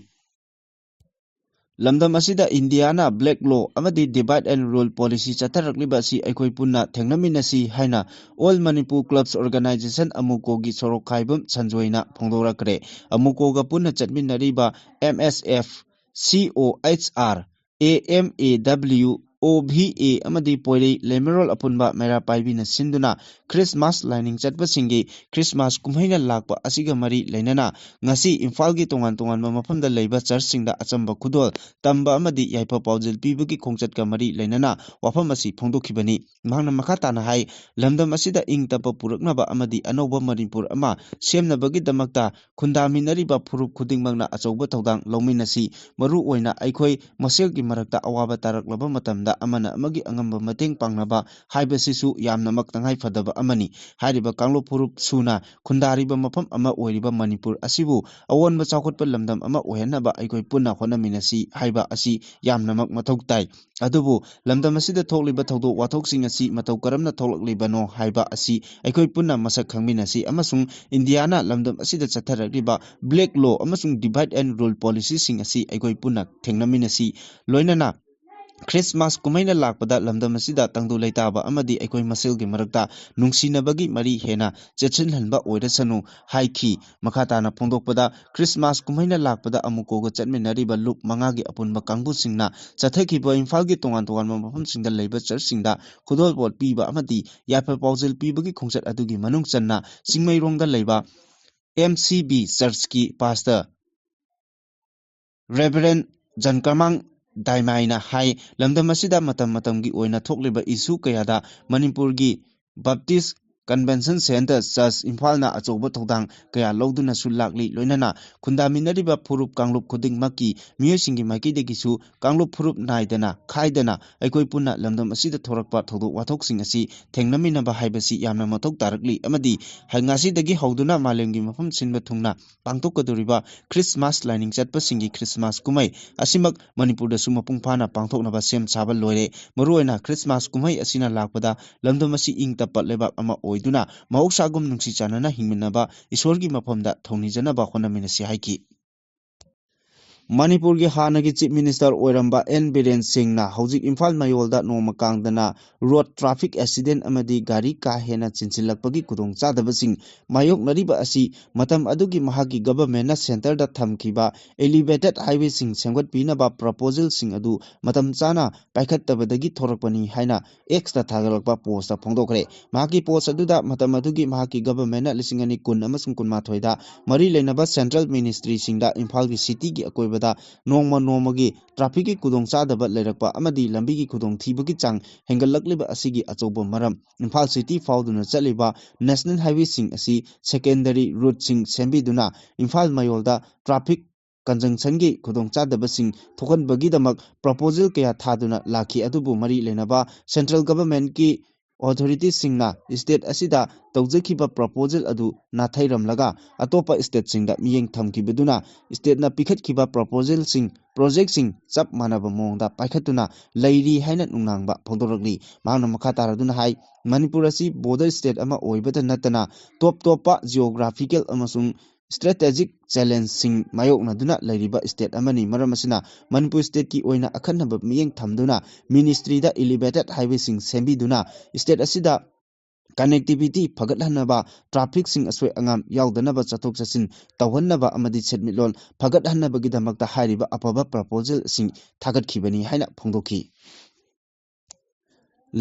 ꯂꯝꯗꯝ ꯑꯁꯤꯗ ꯏꯟꯗꯤꯌꯥꯅ ꯕ꯭ꯂꯦꯛ ꯂꯣ ꯑꯃꯗꯤ ꯗꯤꯚꯥꯏꯗ ꯑꯦꯟ ꯔꯨꯜ ꯄꯣꯂꯤꯁꯤ ꯆꯠꯊꯔꯛꯂꯤꯕ ꯑꯁꯤ ꯑꯩꯈꯣꯏ ꯄꯨꯟꯅ ꯊꯦꯡꯅꯃꯤꯟꯅꯁꯤ ꯍꯥꯏꯅ ꯑꯣꯜ ꯃꯅꯤꯄꯨꯔ ꯀ꯭ꯂꯕꯁ ꯑꯣꯔꯒꯅꯥꯏꯖꯦꯁꯟ, ꯑꯃꯨꯀꯣꯒꯤ ꯁꯣꯔꯣꯛꯈꯥꯏꯕꯝ ꯁꯟꯖꯣꯏꯅ ꯐꯣꯡꯗꯣꯔꯛꯈ꯭ꯔꯦ꯫ ꯑꯃꯨꯀꯣꯒ ꯄꯨꯟꯅ ꯆꯠꯃꯤꯟꯅꯔꯤꯕ ꯑꯦꯝ ꯑꯦꯁ ꯑꯦꯐ, ꯁꯤ ꯑꯣ H R, A M A W, O V A ꯑꯃꯗꯤ ꯄꯣꯏꯔꯩ ꯂꯩꯃꯔꯣꯜ ꯑꯄꯨꯟꯕ ꯃꯩꯔꯥ ꯄꯥꯏꯕꯤꯅ ꯁꯤꯟꯗꯨꯅ ꯈ꯭ꯔꯤꯁꯃꯥꯁ ꯂꯥꯏꯅꯤꯡ ꯆꯠꯄꯁꯤꯡꯒꯤ ꯈ꯭ꯔꯤꯁꯃꯥꯁ ꯀꯨꯝꯍꯩꯅ ꯂꯥꯛꯄ ꯑꯁꯤꯒ ꯃꯔꯤ ꯂꯩꯅꯅ ꯉꯁꯤ ꯏꯝꯐꯥꯜꯒꯤ ꯇꯣꯉꯥꯟ ꯇꯣꯉꯥꯟꯕ ꯃꯐꯝꯗ ꯂꯩꯕ ꯆꯔꯆꯁꯤꯡꯗ ꯑꯆꯝꯕ ꯈꯨꯗꯣꯜ ꯇꯝꯕ ꯑꯃꯗꯤ ꯌꯥꯏꯐ ꯄꯥꯎꯖꯦꯜ ꯄꯤꯕꯒꯤ ꯈꯣꯡꯆꯠꯀ ꯃꯔꯤ ꯂꯩꯅꯅ ꯋꯥꯐꯝ ꯑꯁꯤ ꯐꯣꯡꯗꯣꯛꯈꯤꯕꯅꯤ꯫ ꯃꯍꯥꯛꯅ ꯃꯈꯥ ꯇꯥꯅ ꯍꯥꯏ, ꯂꯝꯗꯝ ꯑꯁꯤꯗ ꯏꯪ ꯇꯞꯄ ꯄꯨꯔꯛꯅꯕ ꯑꯃꯗꯤ ꯑꯅꯧꯕ ꯃꯅꯤꯄꯨꯔ ꯑꯃ ꯁꯦꯝꯅꯕꯒꯤꯗꯃꯛꯇ ꯈꯨꯟꯗꯥꯃꯤꯟꯅꯔꯤꯕ ꯐꯨꯔꯨꯞ ꯈꯨꯗꯤꯡꯃꯛꯅ ꯑꯆꯧꯕ ꯊꯧꯗꯥꯡ ꯂꯧꯃꯤꯟꯅꯁꯤ꯫ ꯃꯔꯨ ꯑꯣꯏꯅ ꯑꯩꯈꯣꯏ ꯃꯁꯦꯜꯒꯤ ꯃꯔꯛꯇ ꯑꯋꯥꯕ ꯇꯥꯔꯛꯂꯕ ꯃꯇꯝꯗ ꯑꯃꯅ ꯑꯃꯒꯤ ꯑꯉꯝꯕ ꯃꯇꯦꯡ ꯄꯥꯡꯅꯕ ꯍꯥꯏꯕꯁꯤꯁꯨ ꯌꯥꯝꯅꯃꯛ ꯇꯉꯥꯏ ꯐꯗꯕ ꯑꯃꯅꯤ꯫ ꯍꯥꯏꯔꯤꯕ ꯀꯥꯡꯂꯨꯞ ꯐꯨꯔꯨꯞ ꯁꯨꯅ ꯈꯨꯟꯗꯥꯔꯤꯕ ꯃꯐꯝ ꯑꯃ ꯑꯣꯏꯔꯤꯕ ꯃꯅꯤꯄꯨꯔ ꯑꯁꯤꯕꯨ ꯑꯑꯣꯟꯕ ꯆꯥꯎꯈꯠꯄ ꯂꯝꯗꯝ ꯑꯃ ꯑꯣꯏꯍꯟꯅꯕ ꯑꯩꯈꯣꯏ ꯄꯨꯟꯅ ꯍꯣꯠꯅꯃꯤꯟꯅꯁꯤ ꯍꯥꯏꯕ ꯑꯁꯤ ꯌꯥꯝꯅꯃꯛ ꯃꯊꯧ ꯇꯥꯏ꯫ ꯑꯗꯨꯕꯨ ꯂꯝꯗꯝ ꯑꯁꯤꯗ ꯊꯣꯛꯂꯤꯕ ꯊꯧꯗꯣꯛ ꯋꯥꯊꯣꯛꯁꯤꯡ ꯑꯁꯤ ꯃꯇꯧ ꯀꯔꯝꯅ ꯊꯣꯛꯂꯛꯂꯤꯕꯅꯣ ꯍꯥꯏꯕ ꯑꯁꯤ ꯑꯩꯈꯣꯏ ꯄꯨꯟꯅ ꯃꯁꯛ ꯈꯪꯃꯤꯟꯅꯁꯤ ꯑꯃꯁꯨꯡ ꯏꯟꯗꯤꯌꯥꯅ ꯂꯝꯗꯝ ꯑꯁꯤꯗ ꯆꯠꯊꯔꯛꯂꯤꯕ black law ꯑꯃꯁꯨꯡ divide and rule policyꯁꯤꯡ ꯑꯁꯤ ꯑꯩꯈꯣꯏ ꯄꯨꯟꯅ ꯊꯦꯡꯅꯃꯤꯟꯅꯁꯤ꯫ ꯂꯣꯏꯅꯅ ꯈ꯭ꯔꯤꯁꯃꯥꯁ ꯀꯨꯝꯍꯩꯅ ꯂꯥꯛꯄꯗ ꯂꯝꯗꯝ ꯑꯁꯤꯗ ꯇꯪꯗꯨ ꯂꯩꯇꯥꯕ ꯑꯃꯗꯤ ꯑꯩꯈꯣꯏ ꯃꯁꯦꯜꯒꯤ ꯃꯔꯛꯇ ꯅꯨꯡꯁꯤꯅꯕꯒꯤ ꯃꯔꯤ ꯍꯦꯟꯅ ꯆꯦꯠꯁꯤꯜꯍꯟꯕ ꯑꯣꯏꯔꯁꯅꯨ ꯍꯥꯏꯈꯤ꯫ ꯃꯈꯥ ꯇꯥꯅ ꯐꯣꯡꯗꯣꯛꯄꯗ, ꯈ꯭ꯔꯤꯁꯃꯥꯁ ꯀꯨꯝꯍꯩꯅ ꯂꯥꯛꯄꯗ ꯑꯃꯨꯀꯣꯒ ꯆꯠꯃꯤꯟꯅꯔꯤꯕ ꯂꯨꯞ ꯃꯉꯥꯒꯤ ꯑꯄꯨꯟꯕ ꯀꯥꯡꯕꯨꯁꯤꯡꯅ ꯆꯠꯊꯈꯤꯕ ꯏꯝꯐꯥꯜꯒꯤ ꯇꯣꯉꯥꯟ ꯇꯣꯉꯥꯟꯕ ꯃꯐꯝꯁꯤꯡꯗ ꯂꯩꯕ ꯆꯔꯆꯁꯤꯡꯗ ꯈꯨꯗꯣꯜꯄꯣꯠ ꯄꯤꯕ ꯑꯃꯗꯤ ꯌꯥꯏꯐ ꯄꯥꯎꯖꯦꯜ ꯄꯤꯕꯒꯤ ꯈꯣꯡꯆꯠ ꯑꯗꯨꯒꯤ ꯃꯅꯨꯡ ꯆꯟꯅ ꯆꯤꯡꯃꯩꯔꯣꯡꯗ ꯂꯩꯕ M C B ꯆꯔꯆꯀꯤ ꯄꯥꯁꯇꯔ ꯔꯦꯚꯔꯦꯟ ꯖꯟꯀꯔꯃꯥꯡ ꯗꯥꯏꯃꯥꯏꯅ ꯍꯥꯏ, ꯂꯝꯗꯝ ꯑꯁꯤꯗ ꯃꯇꯝ ꯃꯇꯝꯒꯤ ꯑꯣꯏꯅ ꯊꯣꯛꯂꯤꯕ ꯏꯁꯨ ꯀꯌꯥꯗ ꯃꯅꯤꯄꯨꯔꯒꯤ ꯕꯞꯇꯤꯁ ꯀꯟꯚꯦꯟꯁꯟ ꯁꯦꯟꯇꯔ ꯆꯔꯆ ꯏꯝꯐꯥꯜꯅ ꯑꯆꯧꯕ ꯊꯧꯗꯥꯡ ꯀꯌꯥ ꯂꯧꯗꯨꯅꯁꯨ ꯂꯥꯛꯂꯤ꯫ ꯂꯣꯏꯅꯅ ꯈꯨꯟꯗꯥꯃꯤꯟꯅꯔꯤꯕ ꯐꯨꯔꯨꯞ ꯀꯥꯡꯂꯨꯞ ꯈꯨꯗꯤꯡꯃꯛꯀꯤ ꯃꯤꯑꯣꯏꯁꯤꯡꯒꯤ ꯃꯥꯏꯀꯩꯗꯒꯤꯁꯨ ꯀꯥꯡꯂꯨꯞ ꯐꯨꯔꯨꯞ ꯅꯥꯏꯗꯅ ꯈꯥꯏꯗꯅ ꯑꯩꯈꯣꯏ ꯄꯨꯟꯅ ꯂꯝꯗꯝ ꯑꯁꯤꯗ ꯊꯣꯔꯛꯄ ꯊꯧꯗꯣꯛ ꯋꯥꯊꯣꯛꯁꯤꯡ ꯑꯁꯤ ꯊꯦꯡꯅꯃꯤꯟꯅꯕ ꯍꯥꯏꯕꯁꯤ ꯌꯥꯝꯅ ꯃꯊꯧ ꯇꯥꯔꯛꯂꯤ ꯑꯃꯗꯤ ꯉꯁꯤꯗꯒꯤ ꯍꯧꯗꯨꯅ ꯃꯥꯂꯦꯝꯒꯤ ꯃꯐꯝ ꯁꯤꯟꯕ ꯊꯨꯡꯅ ꯄꯥꯡꯊꯣꯛꯀꯗꯧꯔꯤꯕ ꯈ꯭ꯔꯤꯁꯃꯥꯁ ꯂꯥꯏꯅꯤꯡ ꯆꯠꯄꯁꯤꯡꯒꯤ ꯈ꯭ꯔꯤꯁꯃꯥꯁ ꯀꯨꯝꯍꯩ ꯑꯁꯤꯃꯛ ꯃꯅꯤꯄꯨꯔꯗꯁꯨ ꯃꯄꯨꯡ ꯐꯥꯅ ꯄꯥꯡꯊꯣꯛꯅꯕ ꯁꯦꯝ ꯁꯥꯕ ꯂꯣꯏꯔꯦ꯫ ꯃꯔꯨꯑꯣꯏꯅ ꯈ꯭ꯔꯤꯁꯃꯥꯁ ꯀꯨꯝꯍꯩ ꯑꯁꯤꯅ ꯂꯥꯛꯄꯗ ꯂꯝꯗꯝ ꯑꯁꯤ ꯏꯪ ꯇꯞꯄ ꯂꯩꯕꯥꯛ ꯑꯃ ꯑꯣꯏꯗꯨꯅ ꯃꯍꯧꯁꯥꯒꯨꯝ ꯅꯨꯡꯁꯤ ꯆꯥꯟꯅꯅ ꯍꯤꯡꯃꯤꯟꯅꯕ ꯏꯁꯣꯔꯒꯤ ꯃꯐꯝꯗ ꯊꯧꯅꯤꯖꯅꯕ ꯍꯣꯠꯅꯃꯤꯟꯅꯁꯤ ꯍꯥꯏꯈꯤ꯫ ꯃꯅꯤꯄꯨꯔꯒꯤ ꯍꯥꯟꯅꯒꯤ Chief Minister ꯑꯣꯏꯔꯝꯕ N ꯕꯤꯔꯦꯟ ꯁꯤꯡꯅ ꯍꯧꯖꯤꯛ ꯏꯝꯐꯥꯜ ꯃꯌꯣꯜꯗ ꯅꯣꯡꯃ ꯀꯥꯡꯗꯅ road traffic accident ꯑꯃꯗꯤ ꯒꯥꯔꯤ ꯀꯥ ꯍꯦꯟꯅ ꯆꯤꯟꯁꯤꯜꯂꯛꯄꯒꯤ ꯈꯨꯗꯣꯡꯆꯥꯗꯕꯁꯤꯡ ꯃꯥꯌꯣꯛꯅꯔꯤꯕ ꯑꯁꯤ ꯃꯇꯝ ꯑꯗꯨꯒꯤ ꯃꯍꯥꯛꯀꯤ governmentꯅ centreꯗ ꯊꯝꯈꯤꯕ elevated highwayꯁꯤꯡ ꯁꯦꯝꯒꯠꯄꯤꯅꯕ proposalꯁꯤꯡ ꯑꯗꯨ ꯃꯇꯝ ꯆꯥꯅ ꯄꯥꯏꯈꯠꯇꯕꯗꯒꯤ ꯊꯣꯔꯛꯄꯅꯤ ꯍꯥꯏꯅ Xꯇ ꯊꯥꯒꯠꯂꯛꯄ postꯇ ꯐꯣꯡꯗꯣꯛꯈ꯭ꯔꯦ꯫ ꯃꯍꯥꯛꯀꯤ post ꯑꯗꯨꯗ ꯃꯇꯝ ꯑꯗꯨꯒꯤ ꯃꯍꯥꯛꯀꯤ governmentꯅ ꯂꯤꯁꯤꯡ ꯑꯅꯤ ꯀꯨꯟ ꯑꯃꯁꯨꯡ ꯀꯨꯟꯃꯥꯊꯣꯏꯗ ꯃꯔꯤ ꯂꯩꯅꯕ central ministryꯁꯤꯡꯗ ꯏꯝꯐꯥꯜꯒꯤ cityꯒꯤ ꯑꯀꯣꯏꯕꯗ ꯅꯣꯡꯃ ꯅꯣꯡꯃꯒꯤ trafficꯀꯤ ꯈꯨꯗꯣꯡꯆꯥꯗꯕ ꯂꯩꯔꯛꯄ ꯑꯃꯗꯤ ꯂꯝꯕꯤꯒꯤ ꯈꯨꯗꯣꯡꯊꯤꯕꯒꯤ ꯆꯥꯡ ꯍꯦꯟꯒꯠꯂꯛꯂꯤꯕ ꯑꯁꯤꯒꯤ ꯑꯆꯧꯕ ꯃꯔꯝ, ꯏꯝꯐꯥꯜ city ꯐꯥꯎꯗꯨꯅ ꯆꯠꯂꯤꯕ national highwayꯁꯤꯡ ꯑꯁꯤ secondary routeꯁꯤꯡ ꯁꯦꯝꯕꯤꯗꯨꯅ ꯏꯝꯐꯥꯜ ꯃꯌꯣꯜꯗ traffic conjunctionꯒꯤ ꯈꯨꯗꯣꯡꯆꯥꯗꯕꯁꯤꯡ ꯊꯣꯛꯍꯟꯕꯒꯤꯗꯃꯛ proposal ꯀꯌꯥ ꯊꯥꯗꯨꯅ ꯂꯥꯛꯈꯤ꯫ ꯑꯗꯨꯕꯨ ꯃꯔꯤ ꯂꯩꯅꯕ central governmentꯀꯤ authorityꯁꯤꯡꯅ state ꯑꯁꯤꯗ ꯇꯧꯖꯈꯤꯕ proposal ꯑꯗꯨ ꯅꯥꯊꯩꯔꯝꯂꯒ ꯑꯇꯣꯞꯄ stateꯁꯤꯡꯗ ꯃꯤꯠꯌꯦꯡ ꯊꯝꯈꯤꯕꯗꯨꯅ stateꯅ ꯄꯤꯈꯠꯈꯤꯕ proposalꯁꯤꯡ, projectꯁꯤꯡ ꯆꯞ ꯃꯥꯟꯅꯕ ꯃꯑꯣꯡꯗ ꯄꯥꯏꯈꯠꯇꯨꯅ ꯂꯩꯔꯤ ꯍꯥꯏꯅ ꯅꯨꯡꯅꯥꯡꯕ ꯐꯣꯡꯗꯣꯔꯛꯂꯤ꯫ ꯃꯍꯥꯛꯅ ꯃꯈꯥ ꯇꯥꯔꯗꯨꯅ ꯍꯥꯏ, ꯃꯅꯤꯄꯨꯔ ꯑꯁꯤ border state ꯑꯃ ꯑꯣꯏꯕꯇ ꯅꯠꯇꯅ ꯇꯣꯞ ꯇꯣꯞꯄ geographical ꯑꯃꯁꯨꯡ strategic challengeꯁꯤꯡ ꯃꯥꯌꯣꯛꯅꯗꯨꯅ ꯂꯩꯔꯤꯕ state ꯑꯃꯅꯤ꯫ ꯃꯔꯝ ꯑꯁꯤꯅ ꯃꯅꯤꯄꯨꯔ stateꯀꯤ ꯑꯣꯏꯅ ꯑꯈꯟꯅꯕ ꯃꯤꯠꯌꯦꯡ ꯊꯝꯗꯨꯅ ministryꯗ elevated highwayꯁꯤꯡ ꯁꯦꯝꯕꯤꯗꯨꯅ state ꯑꯁꯤꯗ connectivity ꯐꯒꯠꯍꯟꯅꯕ, trafficꯁꯤꯡ ꯑꯁꯣꯏ ꯑꯉꯥꯝ ꯌꯥꯎꯗꯅꯕ ꯆꯠꯊꯣꯛ ꯆꯠꯁꯤꯟ ꯇꯧꯍꯟꯅꯕ ꯑꯃꯗꯤ ꯁꯦꯟꯃꯤꯠꯂꯣꯟ ꯐꯒꯠꯍꯟꯅꯕꯒꯤꯗꯃꯛꯇ ꯍꯥꯏꯔꯤꯕ ꯑꯐꯕ proposalꯁꯤꯡ ꯊꯥꯒꯠꯈꯤꯕꯅꯤ ꯍꯥꯏꯅ ꯐꯣꯡꯗꯣꯛꯈꯤ꯫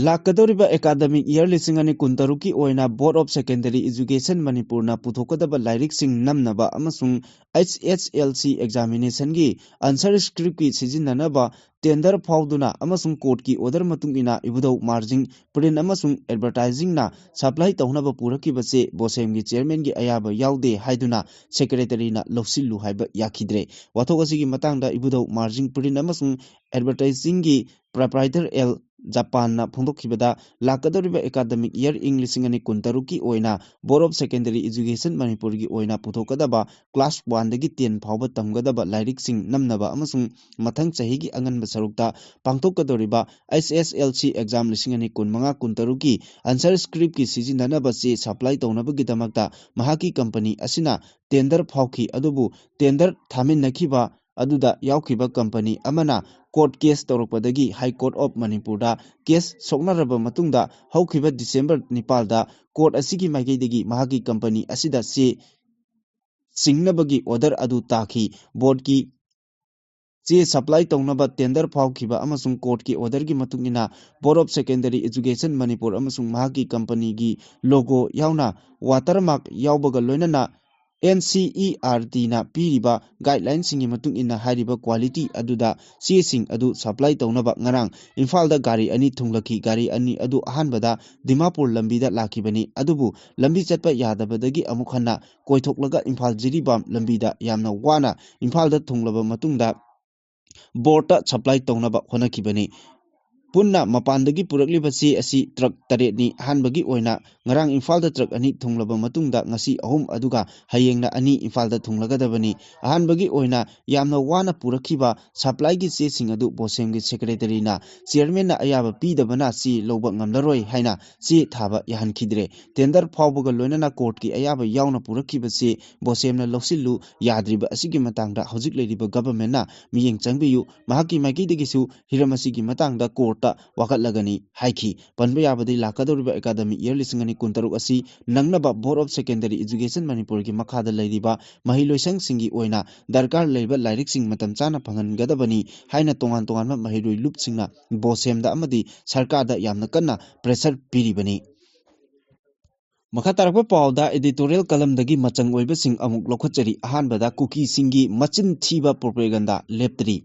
ꯂꯥꯛꯀꯗꯧꯔꯤꯕ academic year ꯂꯤꯁꯤꯡ ꯑꯅꯤ ꯀꯨꯟꯇꯔꯨꯛꯀꯤ ꯑꯣꯏꯅ Board of Secondary Education ꯃꯅꯤꯄꯨꯔꯅ ꯄꯨꯊꯣꯛꯀꯗꯕ ꯂꯥꯏꯔꯤꯛꯁꯤꯡ ꯅꯝꯅꯕ ꯑꯃꯁꯨꯡ H S L C examinationꯒꯤ answer scriptꯀꯤ ꯁꯤꯖꯤꯟꯅꯅꯕ tender ꯐꯥꯎꯗꯨꯅ ꯑꯃꯁꯨꯡ courtꯀꯤ order ꯃꯇꯨꯡ ꯏꯟꯅ ꯏꯕꯨꯙꯧ margin print ꯑꯃꯁꯨꯡ advertisingꯅ supply ꯇꯧꯅꯕ ꯄꯨꯔꯛꯈꯤꯕꯁꯦ BOSEMꯒꯤ chairmanꯒꯤ ꯑꯌꯥꯕ ꯌꯥꯎꯗꯦ ꯍꯥꯏꯗꯨꯅ secretaryꯅ ꯂꯧꯁꯤꯜꯂꯨ ꯍꯥꯏꯕ ꯌꯥꯈꯤꯗ꯭ꯔꯦ꯫ ꯋꯥꯊꯣꯛ ꯑꯁꯤꯒꯤ ꯃꯇꯥꯡꯗ ꯏꯕꯨꯙꯧ margin print ꯑꯃꯁꯨꯡ advertisingꯒꯤ proprietor L ꯖꯄꯥꯟꯅ ꯐꯣꯡꯗꯣꯛꯈꯤꯕꯗ, ꯂꯥꯛꯀꯗꯧꯔꯤꯕ academic year ꯏꯪ ꯂꯤꯁꯤꯡ ꯑꯅꯤ ꯀꯨꯟꯇꯔꯨꯛꯀꯤ ꯑꯣꯏꯅ Board of Secondary Education ꯃꯅꯤꯄꯨꯔꯒꯤ ꯑꯣꯏꯅ ꯄꯨꯊꯣꯛꯀꯗꯕ class one ꯗꯒꯤ ten ꯐꯥꯎꯕ ꯇꯝꯒꯗꯕ ꯂꯥꯏꯔꯤꯛꯁꯤꯡ ꯅꯝꯅꯕ ꯑꯃꯁꯨꯡ ꯃꯊꯪ ꯆꯍꯤꯒꯤ ꯑꯉꯟꯕ ꯁꯔꯨꯛꯇ ꯄꯥꯡꯊꯣꯛꯀꯗꯧꯔꯤꯕ H S L C exam ꯂꯤꯁꯤꯡ ꯑꯅꯤ ꯀꯨꯟꯃꯉꯥ ꯀꯨꯟꯇꯔꯨꯛꯀꯤ answer scriptꯀꯤ ꯁꯤꯖꯤꯟꯅꯅꯕ ꯆꯦ supply ꯇꯧꯅꯕꯒꯤꯗꯃꯛꯇ ꯃꯍꯥꯛꯀꯤ company ꯑꯁꯤꯅ tender ꯐꯥꯎꯈꯤ꯫ ꯑꯗꯨꯕꯨ tender ꯊꯥꯃꯤꯟꯅꯈꯤꯕ ꯑꯗꯨꯗ ꯌꯥꯎꯈꯤꯕ company ꯑꯃꯅ court case ꯇꯧꯔꯛꯄꯗꯒꯤ High Court of ꯃꯅꯤꯄꯨꯔꯗ case ꯁꯣꯛꯅꯔꯕ ꯃꯇꯨꯡꯗ ꯍꯧꯈꯤꯕ December ꯅꯤꯄꯥꯜꯗ court ꯑꯁꯤꯒꯤ ꯃꯥꯏꯀꯩꯗꯒꯤ ꯃꯍꯥꯛꯀꯤ company ꯑꯁꯤꯗ ꯆꯦ ꯁꯤꯡꯅꯕꯒꯤ order ꯑꯗꯨ ꯇꯥꯈꯤ꯫ Boardꯀꯤ ꯆꯦ supply ꯇꯧꯅꯕ tender ꯐꯥꯎꯈꯤꯕ ꯑꯃꯁꯨꯡ courtꯀꯤ orderꯒꯤ ꯃꯇꯨꯡ ꯏꯟꯅ Board of Secondary Education Manipur ꯑꯃꯁꯨꯡ ꯃꯍꯥꯛꯀꯤ companyꯒꯤ logo ꯌꯥꯎꯅ watermark ꯌꯥꯎꯕꯒ ꯂꯣꯏꯅꯅ ꯑꯦꯟ ꯁꯤ ꯏ ꯑꯥꯔ ꯇꯤꯅ ꯄꯤꯔꯤꯕ ꯒꯥꯏꯗꯂꯥꯏꯟꯁꯤꯡꯒꯤ ꯃꯇꯨꯡ ꯏꯟꯅ ꯍꯥꯏꯔꯤꯕ ꯀ꯭ꯋꯥꯂꯤꯇꯤ ꯑꯗꯨꯗ ꯆꯦꯁꯤꯡ ꯑꯗꯨ ꯁꯄ꯭ꯂꯥꯏ ꯇꯧꯅꯕ ꯉꯔꯥꯡ ꯏꯝꯐꯥꯜꯗ ꯒꯥꯔꯤ ꯑꯅꯤ ꯊꯨꯡꯂꯈꯤ꯫ ꯒꯥꯔꯤ ꯑꯅꯤ ꯑꯗꯨ ꯑꯍꯥꯟꯕꯗ ꯗꯤꯃꯥꯄꯨꯔ ꯂꯝꯕꯤꯗ ꯂꯥꯛꯈꯤꯕꯅꯤ, ꯑꯗꯨꯕꯨ ꯂꯝꯕꯤ ꯆꯠꯄ ꯌꯥꯗꯕꯗꯒꯤ ꯑꯃꯨꯛ ꯍꯟꯅ ꯀꯣꯏꯊꯣꯛꯂꯒ ꯏꯝꯐꯥꯜ ꯖꯤꯔꯤꯕꯥꯝ ꯂꯝꯕꯤꯗ ꯌꯥꯝꯅ ꯋꯥꯅ ꯏꯝꯐꯥꯜꯗ ꯊꯨꯡꯂꯕ ꯃꯇꯨꯡꯗ ꯕꯣꯔꯠꯇ ꯁꯄ꯭ꯂꯥꯏ ꯇꯧꯅꯕ ꯍꯣꯠꯅꯈꯤꯕꯅꯤ꯫ ꯄꯨꯟꯅ ꯃꯄꯥꯟꯗꯒꯤ ꯄꯨꯔꯛꯂꯤꯕ ꯆꯦ ꯑꯁꯤ ꯇ꯭ꯔꯛ ꯇꯔꯦꯠꯅꯤ꯫ ꯑꯍꯥꯟꯕꯒꯤ ꯑꯣꯏꯅ ꯉꯔꯥꯡ ꯏꯝꯐꯥꯜꯗ ꯇ꯭ꯔꯛ ꯑꯅꯤ ꯊꯨꯡꯂꯕ ꯃꯇꯨꯡꯗ ꯉꯁꯤ ꯑꯍꯨꯝ, ꯑꯗꯨꯒ ꯍꯌꯦꯡꯅ ꯑꯅꯤ ꯏꯝꯐꯥꯜꯗ ꯊꯨꯡꯂꯒꯗꯕꯅꯤ꯫ ꯑꯍꯥꯟꯕꯒꯤ ꯑꯣꯏꯅ ꯌꯥꯝꯅ ꯋꯥꯅ ꯄꯨꯔꯛꯈꯤꯕ ꯁꯄ꯭ꯂꯥꯏꯒꯤ ꯆꯦꯁꯤꯡ ꯑꯗꯨ ꯕꯣꯁꯦꯝꯒꯤ ꯁꯦꯀ꯭ꯔꯦꯇꯔꯤꯅ ꯆꯤꯌꯔꯃꯦꯟꯅ ꯑꯌꯥꯕ ꯄꯤꯗꯕꯅ ꯆꯦ ꯂꯧꯕ ꯉꯝꯂꯔꯣꯏ ꯍꯥꯏꯅ ꯆꯦ ꯊꯥꯕ ꯌꯥꯍꯟꯈꯤꯗ꯭ꯔꯦ꯫ ꯇꯦꯟꯗꯔ ꯐꯥꯎꯕꯒ ꯂꯣꯏꯅꯅ ꯀꯣꯔꯠꯀꯤ ꯑꯌꯥꯕ ꯌꯥꯎꯅ ꯄꯨꯔꯛꯈꯤꯕ ꯆꯦ ꯕꯣꯁꯦꯝꯅ ꯂꯧꯁꯤꯜꯂꯨ ꯌꯥꯗ꯭ꯔꯤꯕ ꯑꯁꯤꯒꯤ ꯃꯇꯥꯡꯗ ꯍꯧꯖꯤꯛ ꯂꯩꯔꯤꯕ ꯒꯚꯔꯟꯃꯦꯟꯠꯅ ꯃꯤꯠꯌꯦꯡ ꯆꯪꯕꯤꯌꯨ꯫ ꯃꯍꯥꯛꯀꯤ ꯃꯥꯏꯀꯩꯗꯒꯤꯁꯨ ꯍꯤꯔꯝ ꯑꯁꯤꯒꯤ ꯃꯇꯥꯡꯗ ꯀꯣꯔꯠꯇ ꯋꯥꯀꯠꯂꯒꯅꯤ ꯍꯥꯏꯈꯤ꯫ ꯄꯟꯕ ꯌꯥꯕꯗꯤ, ꯂꯥꯛꯀꯗꯧꯔꯤꯕ ꯑꯦꯀꯥꯗꯃꯤꯛ ꯏꯌꯔ ꯂꯤꯁꯤꯡ ꯑꯅꯤ ꯀꯨꯟꯇꯔꯨꯛ ꯑꯁꯤ ꯅꯪꯅꯕ Board of Secondary Education ꯃꯅꯤꯄꯨꯔꯒꯤ ꯃꯈꯥꯗ ꯂꯩꯔꯤꯕ ꯃꯍꯩꯂꯣꯏꯁꯪꯁꯤꯡꯒꯤ ꯑꯣꯏꯅ ꯗꯔꯀꯥꯔ ꯂꯩꯕ ꯂꯥꯏꯔꯤꯛꯁꯤꯡ ꯃꯇꯝ ꯆꯥꯅ ꯐꯪꯍꯟꯒꯗꯕꯅꯤ ꯍꯥꯏꯅ ꯇꯣꯉꯥꯟ ꯇꯣꯉꯥꯟꯕ ꯃꯍꯩꯔꯣꯏ ꯂꯨꯞꯁꯤꯡꯅ ꯕꯣꯁꯦꯝꯗ ꯑꯃꯗꯤ ꯁꯔꯀꯥꯔꯗ ꯌꯥꯝꯅ ꯀꯟꯅ ꯄ꯭ꯔꯦꯁꯔ ꯄꯤꯔꯤꯕꯅꯤ꯫ ꯃꯈꯥ ꯇꯥꯔꯛꯄ ꯄꯥꯎꯗ editorial columnꯗꯒꯤ ꯃꯆꯪ ꯑꯣꯏꯕꯁꯤꯡ ꯑꯃꯨꯛ ꯂꯧꯈꯠꯆꯔꯤ꯫ ꯑꯍꯥꯟꯕꯗ, ꯀꯨꯀꯤꯁꯤꯡꯒꯤ ꯃꯆꯤꯟ ꯊꯤꯕ propaganda ꯂꯦꯞꯇ꯭ꯔꯤ꯫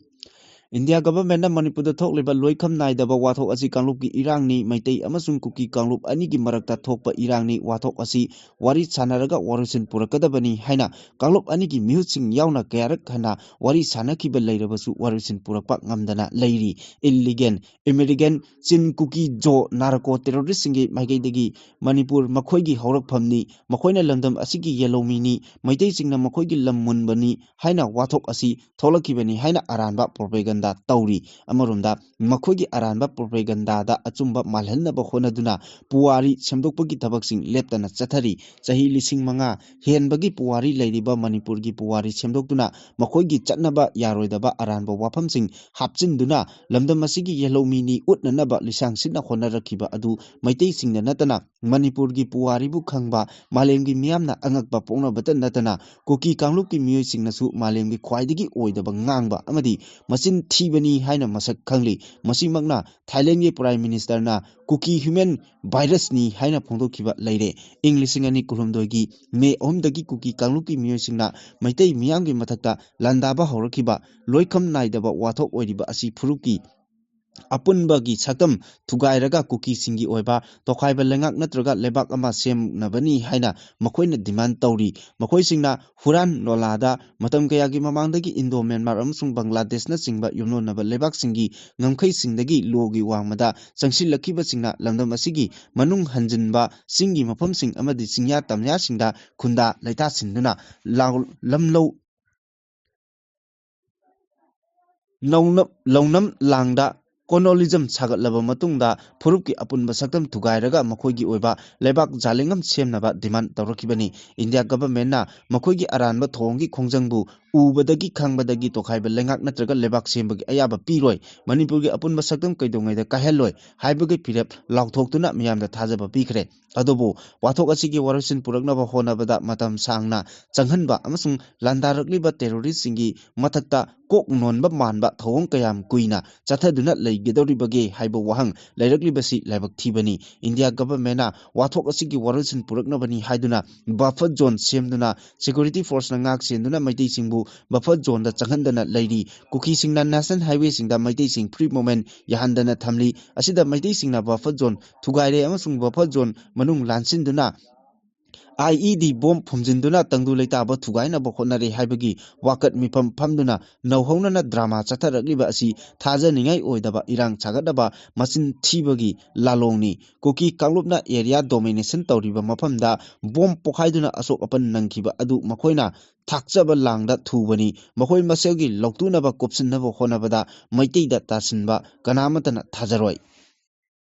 ꯏꯟꯗꯤꯌꯥ ꯒꯚꯔꯟꯃꯦꯟꯠꯅ ꯃꯅꯤꯄꯨꯔꯗ ꯊꯣꯛꯂꯤꯕ ꯂꯣꯏꯈꯝ ꯅꯥꯏꯗꯕ ꯋꯥꯊꯣꯛ ꯑꯁꯤ ꯀꯥꯡꯂꯨꯞꯀꯤ ꯏꯔꯥꯡꯅꯤ, ꯃꯩꯇꯩ ꯑꯃꯁꯨꯡ ꯀꯨꯀꯤ ꯀꯥꯡꯂꯨꯞ ꯑꯅꯤꯒꯤ ꯃꯔꯛꯇ ꯊꯣꯛꯄ ꯏꯔꯥꯡꯅꯤ, ꯋꯥꯊꯣꯛ ꯑꯁꯤ ꯋꯥꯔꯤ ꯁꯥꯟꯅꯔꯒ ꯋꯥꯔꯣꯏꯁꯤꯟ ꯄꯨꯔꯛꯀꯗꯕꯅꯤ ꯍꯥꯏꯅ ꯀꯥꯡꯂꯨꯞ ꯑꯅꯤꯒꯤ ꯃꯤꯍꯨꯠꯁꯤꯡ ꯌꯥꯎꯅ ꯀꯌꯥꯔꯛ ꯍꯟꯅ ꯋꯥꯔꯤ ꯁꯥꯟꯅꯈꯤꯕ ꯂꯩꯔꯕꯁꯨ ꯋꯥꯔꯣꯏꯁꯤꯟ ꯄꯨꯔꯛꯄ ꯉꯝꯗꯅ ꯂꯩꯔꯤ꯫ Illegal immigrant, ꯆꯤꯟ ꯀꯨꯀꯤ ꯖꯣ ꯅꯥꯔꯀꯣ ꯇꯦꯔꯣꯔꯤꯁꯁꯤꯡꯒꯤ ꯃꯥꯏꯀꯩꯗꯒꯤ ꯃꯅꯤꯄꯨꯔ ꯃꯈꯣꯏꯒꯤ ꯍꯧꯔꯛꯐꯝꯅꯤ, ꯃꯈꯣꯏꯅ ꯂꯝꯗꯝ ꯑꯁꯤꯒꯤ ꯌꯦꯜꯍꯧꯃꯤꯅꯤ, ꯃꯩꯇꯩꯁꯤꯡꯅ ꯃꯈꯣꯏꯒꯤ ꯂꯝ ꯃꯨꯟꯕꯅꯤ ꯍꯥꯏꯅ ꯋꯥꯊꯣꯛ ꯑꯁꯤ ꯊꯣꯛꯂꯛꯈꯤꯕꯅꯤ ꯍꯥꯏꯅ ꯑꯔꯥꯟꯕ propaganda ꯇꯧꯔꯤ꯫ ꯑꯃꯔꯣꯝꯗ, ꯃꯈꯣꯏꯒꯤ ꯑꯔꯥꯟꯕ propagandaꯗ ꯑꯆꯨꯝꯕ ꯃꯥꯜꯍꯟꯅꯕ ꯍꯣꯠꯅꯗꯨꯅ ꯄꯨꯋꯥꯔꯤ ꯁꯦꯝꯗꯣꯛꯄꯒꯤ ꯊꯕꯛꯁꯤꯡ ꯂꯦꯞꯇꯅ ꯆꯠꯊꯔꯤ꯫ ꯆꯍꯤ ꯂꯤꯁꯤꯡ ꯃꯉꯥ ꯍꯦꯟꯕꯒꯤ ꯄꯨꯋꯥꯔꯤ ꯂꯩꯔꯤꯕ ꯃꯅꯤꯄꯨꯔꯒꯤ ꯄꯨꯋꯥꯔꯤ ꯁꯦꯝꯗꯣꯛꯇꯨꯅ ꯃꯈꯣꯏꯒꯤ ꯆꯠꯅꯕ ꯌꯥꯔꯣꯏꯗꯕ ꯑꯔꯥꯟꯕ ꯋꯥꯐꯝꯁꯤꯡ ꯍꯥꯞꯆꯤꯟꯗꯨꯅ ꯂꯝꯗꯝ ꯑꯁꯤꯒꯤ ꯌꯦꯜꯍꯧꯃꯤꯅꯤ ꯎꯠꯅꯅꯕ ꯂꯤꯁꯥꯡ ꯁꯤꯠꯅ ꯍꯣꯠꯅꯔꯛꯈꯤꯕ ꯑꯗꯨ ꯃꯩꯇꯩꯁꯤꯡꯗ ꯅꯠꯇꯅ ꯃꯅꯤꯄꯨꯔꯒꯤ ꯄꯨꯋꯥꯔꯤꯕꯨ ꯈꯪꯕ ꯃꯥꯂꯦꯝꯒꯤ ꯃꯤꯌꯥꯝꯅ ꯑꯉꯛꯄ ꯄꯣꯛꯅꯕꯇ ꯅꯠꯇꯅ ꯀꯨꯀꯤ ꯀꯥꯡꯂꯨꯞꯀꯤ ꯃꯤꯑꯣꯏꯁꯤꯡꯅꯁꯨ ꯃꯥꯂꯦꯝꯒꯤ ꯈ꯭ꯋꯥꯏꯗꯒꯤ ꯑꯣꯏꯗꯕ ꯉꯥꯡꯕ ꯑꯃꯗꯤ ꯃꯆꯤꯟ ꯊꯤꯕꯅꯤ ꯍꯥꯏꯅ ꯃꯁꯛ ꯈꯪꯂꯤ꯫ ꯃꯁꯤꯃꯛꯅ ꯊꯥꯏꯂꯦꯟꯒꯤ Prime Ministerꯅ ꯀꯨꯀꯤ human virusꯅꯤ ꯍꯥꯏꯅ ꯐꯣꯡꯗꯣꯛꯈꯤꯕ ꯂꯩꯔꯦ꯫ ꯏꯪ ꯂꯤꯁꯤꯡ ꯑꯅꯤ ꯀꯨꯟꯍꯨꯝꯗꯣꯏꯒꯤ ꯃꯦ ꯑꯍꯨꯝꯗꯒꯤ ꯀꯨꯀꯤ ꯀꯥꯡꯂꯨꯞꯀꯤ ꯃꯤꯑꯣꯏꯁꯤꯡꯅ ꯃꯩꯇꯩ ꯃꯤꯌꯥꯝꯒꯤ ꯃꯊꯛꯇ ꯂꯥꯟꯗꯥꯕ ꯍꯧꯔꯛꯈꯤꯕ ꯂꯣꯏꯈꯝ ꯅꯥꯏꯗꯕ ꯋꯥꯊꯣꯛ ꯑꯣꯏꯔꯤꯕ ꯑꯁꯤ ꯐꯨꯔꯨꯞꯀꯤ ꯑꯄꯨꯟꯕꯒꯤ ꯁꯛꯇꯝ ꯊꯨꯒꯥꯏꯔꯒ ꯀꯨꯀꯤꯁꯤꯡꯒꯤ ꯑꯣꯏꯕ ꯇꯣꯈꯥꯏꯕ ꯂꯩꯉꯥꯛ ꯅꯠꯇ꯭ꯔꯒ ꯂꯩꯕꯥꯛ ꯑꯃ ꯁꯦꯝꯅꯕꯅꯤ ꯍꯥꯏꯅ ꯃꯈꯣꯏꯅ demand ꯇꯧꯔꯤ꯫ ꯃꯈꯣꯏꯁꯤꯡꯅ ꯍꯨꯔꯥꯟ ꯂꯣꯂꯥꯗ ꯃꯇꯝ ꯀꯌꯥꯒꯤ ꯃꯃꯥꯡꯗꯒꯤ ꯏꯟꯗꯣ ꯃ꯭ꯌꯥꯟꯃꯥꯔ ꯑꯃꯁꯨꯡ ꯕꯪꯒ꯭ꯂꯥꯗꯦꯁꯅꯆꯤꯡꯕ ꯌꯨꯝꯂꯣꯟꯅꯕ ꯂꯩꯕꯥꯛꯁꯤꯡꯒꯤ ꯉꯝꯈꯩꯁꯤꯡꯗꯒꯤ ꯂꯣꯒꯤ ꯋꯥꯡꯃꯗ ꯆꯪꯁꯤꯜꯂꯛꯈꯤꯕꯁꯤꯡꯅ ꯂꯝꯗꯝ ꯑꯁꯤꯒꯤ ꯃꯅꯨꯡ ꯍꯟꯖꯤꯟꯕ ꯆꯤꯡꯒꯤ ꯃꯐꯝꯁꯤꯡ ꯑꯃꯗꯤ ꯆꯤꯡꯌꯥ ꯇꯝꯌꯥꯁꯤꯡꯗ ꯈꯨꯟꯗꯥ ꯂꯩꯇꯥꯁꯤꯟꯗꯨꯅ ꯂꯥꯎ-, ꯂꯝꯂꯧ ꯅꯧꯅ-, ꯂꯧꯅꯝ ꯂꯥꯡꯗ colonialism ꯁꯥꯒꯠꯂꯕ ꯃꯇꯨꯡꯗ ꯐꯨꯔꯨꯞꯀꯤ ꯑꯄꯨꯟꯕ ꯁꯛꯇꯝ ꯊꯨꯒꯥꯏꯔꯒ ꯃꯈꯣꯏꯒꯤ ꯑꯣꯏꯕ ꯂꯩꯕꯥꯛ ꯖꯥꯂꯤꯡ ꯑꯃ ꯁꯦꯝꯅꯕ demand ꯇꯧꯔꯛꯈꯤꯕꯅꯤ꯫ ꯏꯟꯗꯤꯌꯥ governmentꯅ ꯃꯈꯣꯏꯒꯤ ꯑꯔꯥꯟꯕ ꯊꯧꯑꯣꯡꯒꯤ ꯈꯣꯡꯖꯪꯕꯨ ꯎꯕꯗꯒꯤ ꯈꯪꯕꯗꯒꯤ ꯇꯣꯈꯥꯏꯕ ꯂꯩꯉꯥꯛ ꯅꯠꯇ꯭ꯔꯒ ꯂꯩꯕꯥꯛ ꯁꯦꯝꯕꯒꯤ ꯑꯌꯥꯕ ꯄꯤꯔꯣꯏ, ꯃꯅꯤꯄꯨꯔꯒꯤ ꯑꯄꯨꯟꯕ ꯁꯛꯇꯝ ꯀꯩꯗꯧꯉꯩꯗ ꯀꯥꯏꯍꯜꯂꯣꯏ ꯍꯥꯏꯕꯒꯤ ꯐꯤꯔꯦꯞ ꯂꯥꯎꯊꯣꯛꯇꯨꯅ ꯃꯤꯌꯥꯝꯗ ꯊꯥꯖꯕ ꯄꯤꯈ꯭ꯔꯦ꯫ ꯑꯗꯨꯕꯨ ꯋꯥꯊꯣꯛ ꯑꯁꯤꯒꯤ ꯋꯥꯔꯣꯏꯁꯤꯟ ꯄꯨꯔꯛꯅꯕ ꯍꯣꯠꯅꯕꯗ ꯃꯇꯝ ꯁꯥꯡꯅ ꯆꯪꯍꯟꯕ ꯑꯃꯁꯨꯡ ꯂꯥꯟꯗꯥꯔꯛꯂꯤꯕ terroristꯁꯤꯡꯒꯤ ꯃꯊꯛꯇ ꯀꯣꯛ ꯅꯣꯟꯕ ꯃꯥꯟꯕ ꯊꯧꯑꯣꯡ ꯀꯌꯥꯝ ꯀꯨꯏꯅ ꯆꯠꯊꯗꯨꯅ ꯂꯩꯒꯗꯧꯔꯤꯕꯒꯦ ꯍꯥꯏꯕ ꯋꯥꯍꯪ ꯂꯩꯔꯛꯂꯤꯕꯁꯤ ꯂꯥꯏꯕꯛ ꯊꯤꯕꯅꯤ꯫ ꯏꯟꯗꯤꯌꯥ governmentꯅ ꯋꯥꯊꯣꯛ ꯑꯁꯤꯒꯤ ꯋꯥꯔꯣꯏꯁꯤꯟ ꯄꯨꯔꯛꯅꯕꯅꯤ ꯍꯥꯏꯗꯨꯅ buffer zone ꯁꯦꯝꯗꯨꯅ security forceꯅ ꯉꯥꯛ ꯁꯦꯟꯗꯨꯅ ꯃꯩꯇꯩꯁꯤꯡꯕꯨ buffer zoneꯗ ꯆꯪꯍꯟꯗꯅ ꯂꯩꯔꯤ꯫ ꯀꯨꯀꯤꯁꯤꯡꯅ national highwayꯁꯤꯡꯗ ꯃꯩꯇꯩꯁꯤꯡ free movement ꯌꯥꯍꯟꯗꯅ ꯊꯝꯂꯤ꯫ ꯑꯁꯤꯗ ꯃꯩꯇꯩꯁꯤꯡꯅ buffer zone ꯊꯨꯒꯥꯏꯔꯦ ꯑꯃꯁꯨꯡ buffer zone ꯃꯅꯨꯡ ꯂꯥꯟꯁꯤꯟꯗꯨꯅ IED bomb ꯐꯨꯝꯖꯤꯟꯗꯨꯅ ꯇꯪꯗꯨ ꯂꯩꯇꯥꯕ ꯊꯨꯒꯥꯏꯅꯕ ꯍꯣꯠꯅꯔꯤ ꯍꯥꯏꯕꯒꯤ ꯋꯥꯀꯠ ꯃꯤꯐꯝ ꯐꯝꯗꯨꯅ ꯅꯧꯍꯧꯅꯅ drama ꯆꯠꯊꯔꯛꯂꯤꯕ ꯑꯁꯤ ꯊꯥꯖꯅꯤꯡꯉꯥꯏ ꯑꯣꯏꯗꯕ ꯏꯔꯥꯡ ꯁꯥꯒꯠꯅꯕ ꯃꯆꯤꯟ ꯊꯤꯕꯒꯤ ꯂꯥꯂꯣꯡꯅꯤ꯫ ꯀꯨꯀꯤ ꯀꯥꯡꯂꯨꯞꯅ area domination ꯇꯧꯔꯤꯕ ꯃꯐꯝꯗ bomb ꯄꯣꯈꯥꯏꯗꯨꯅ ꯑꯁꯣꯛ ꯑꯄꯟ ꯅꯪꯈꯤꯕ ꯑꯗꯨ ꯃꯈꯣꯏꯅ ꯊꯥꯛꯆꯕ ꯂꯥꯡꯗ ꯊꯨꯕꯅꯤ꯫ ꯃꯈꯣꯏ ꯃꯁꯦꯜꯒꯤ ꯂꯧꯇꯨꯅꯕ ꯀꯨꯞꯁꯤꯟꯅꯕ ꯍꯣꯠꯅꯕꯗ ꯃꯩꯇꯩꯗ ꯇꯥꯁꯤꯟꯕ ꯀꯅꯥꯃꯠꯇꯅ ꯊꯥꯖꯔꯣꯏ꯫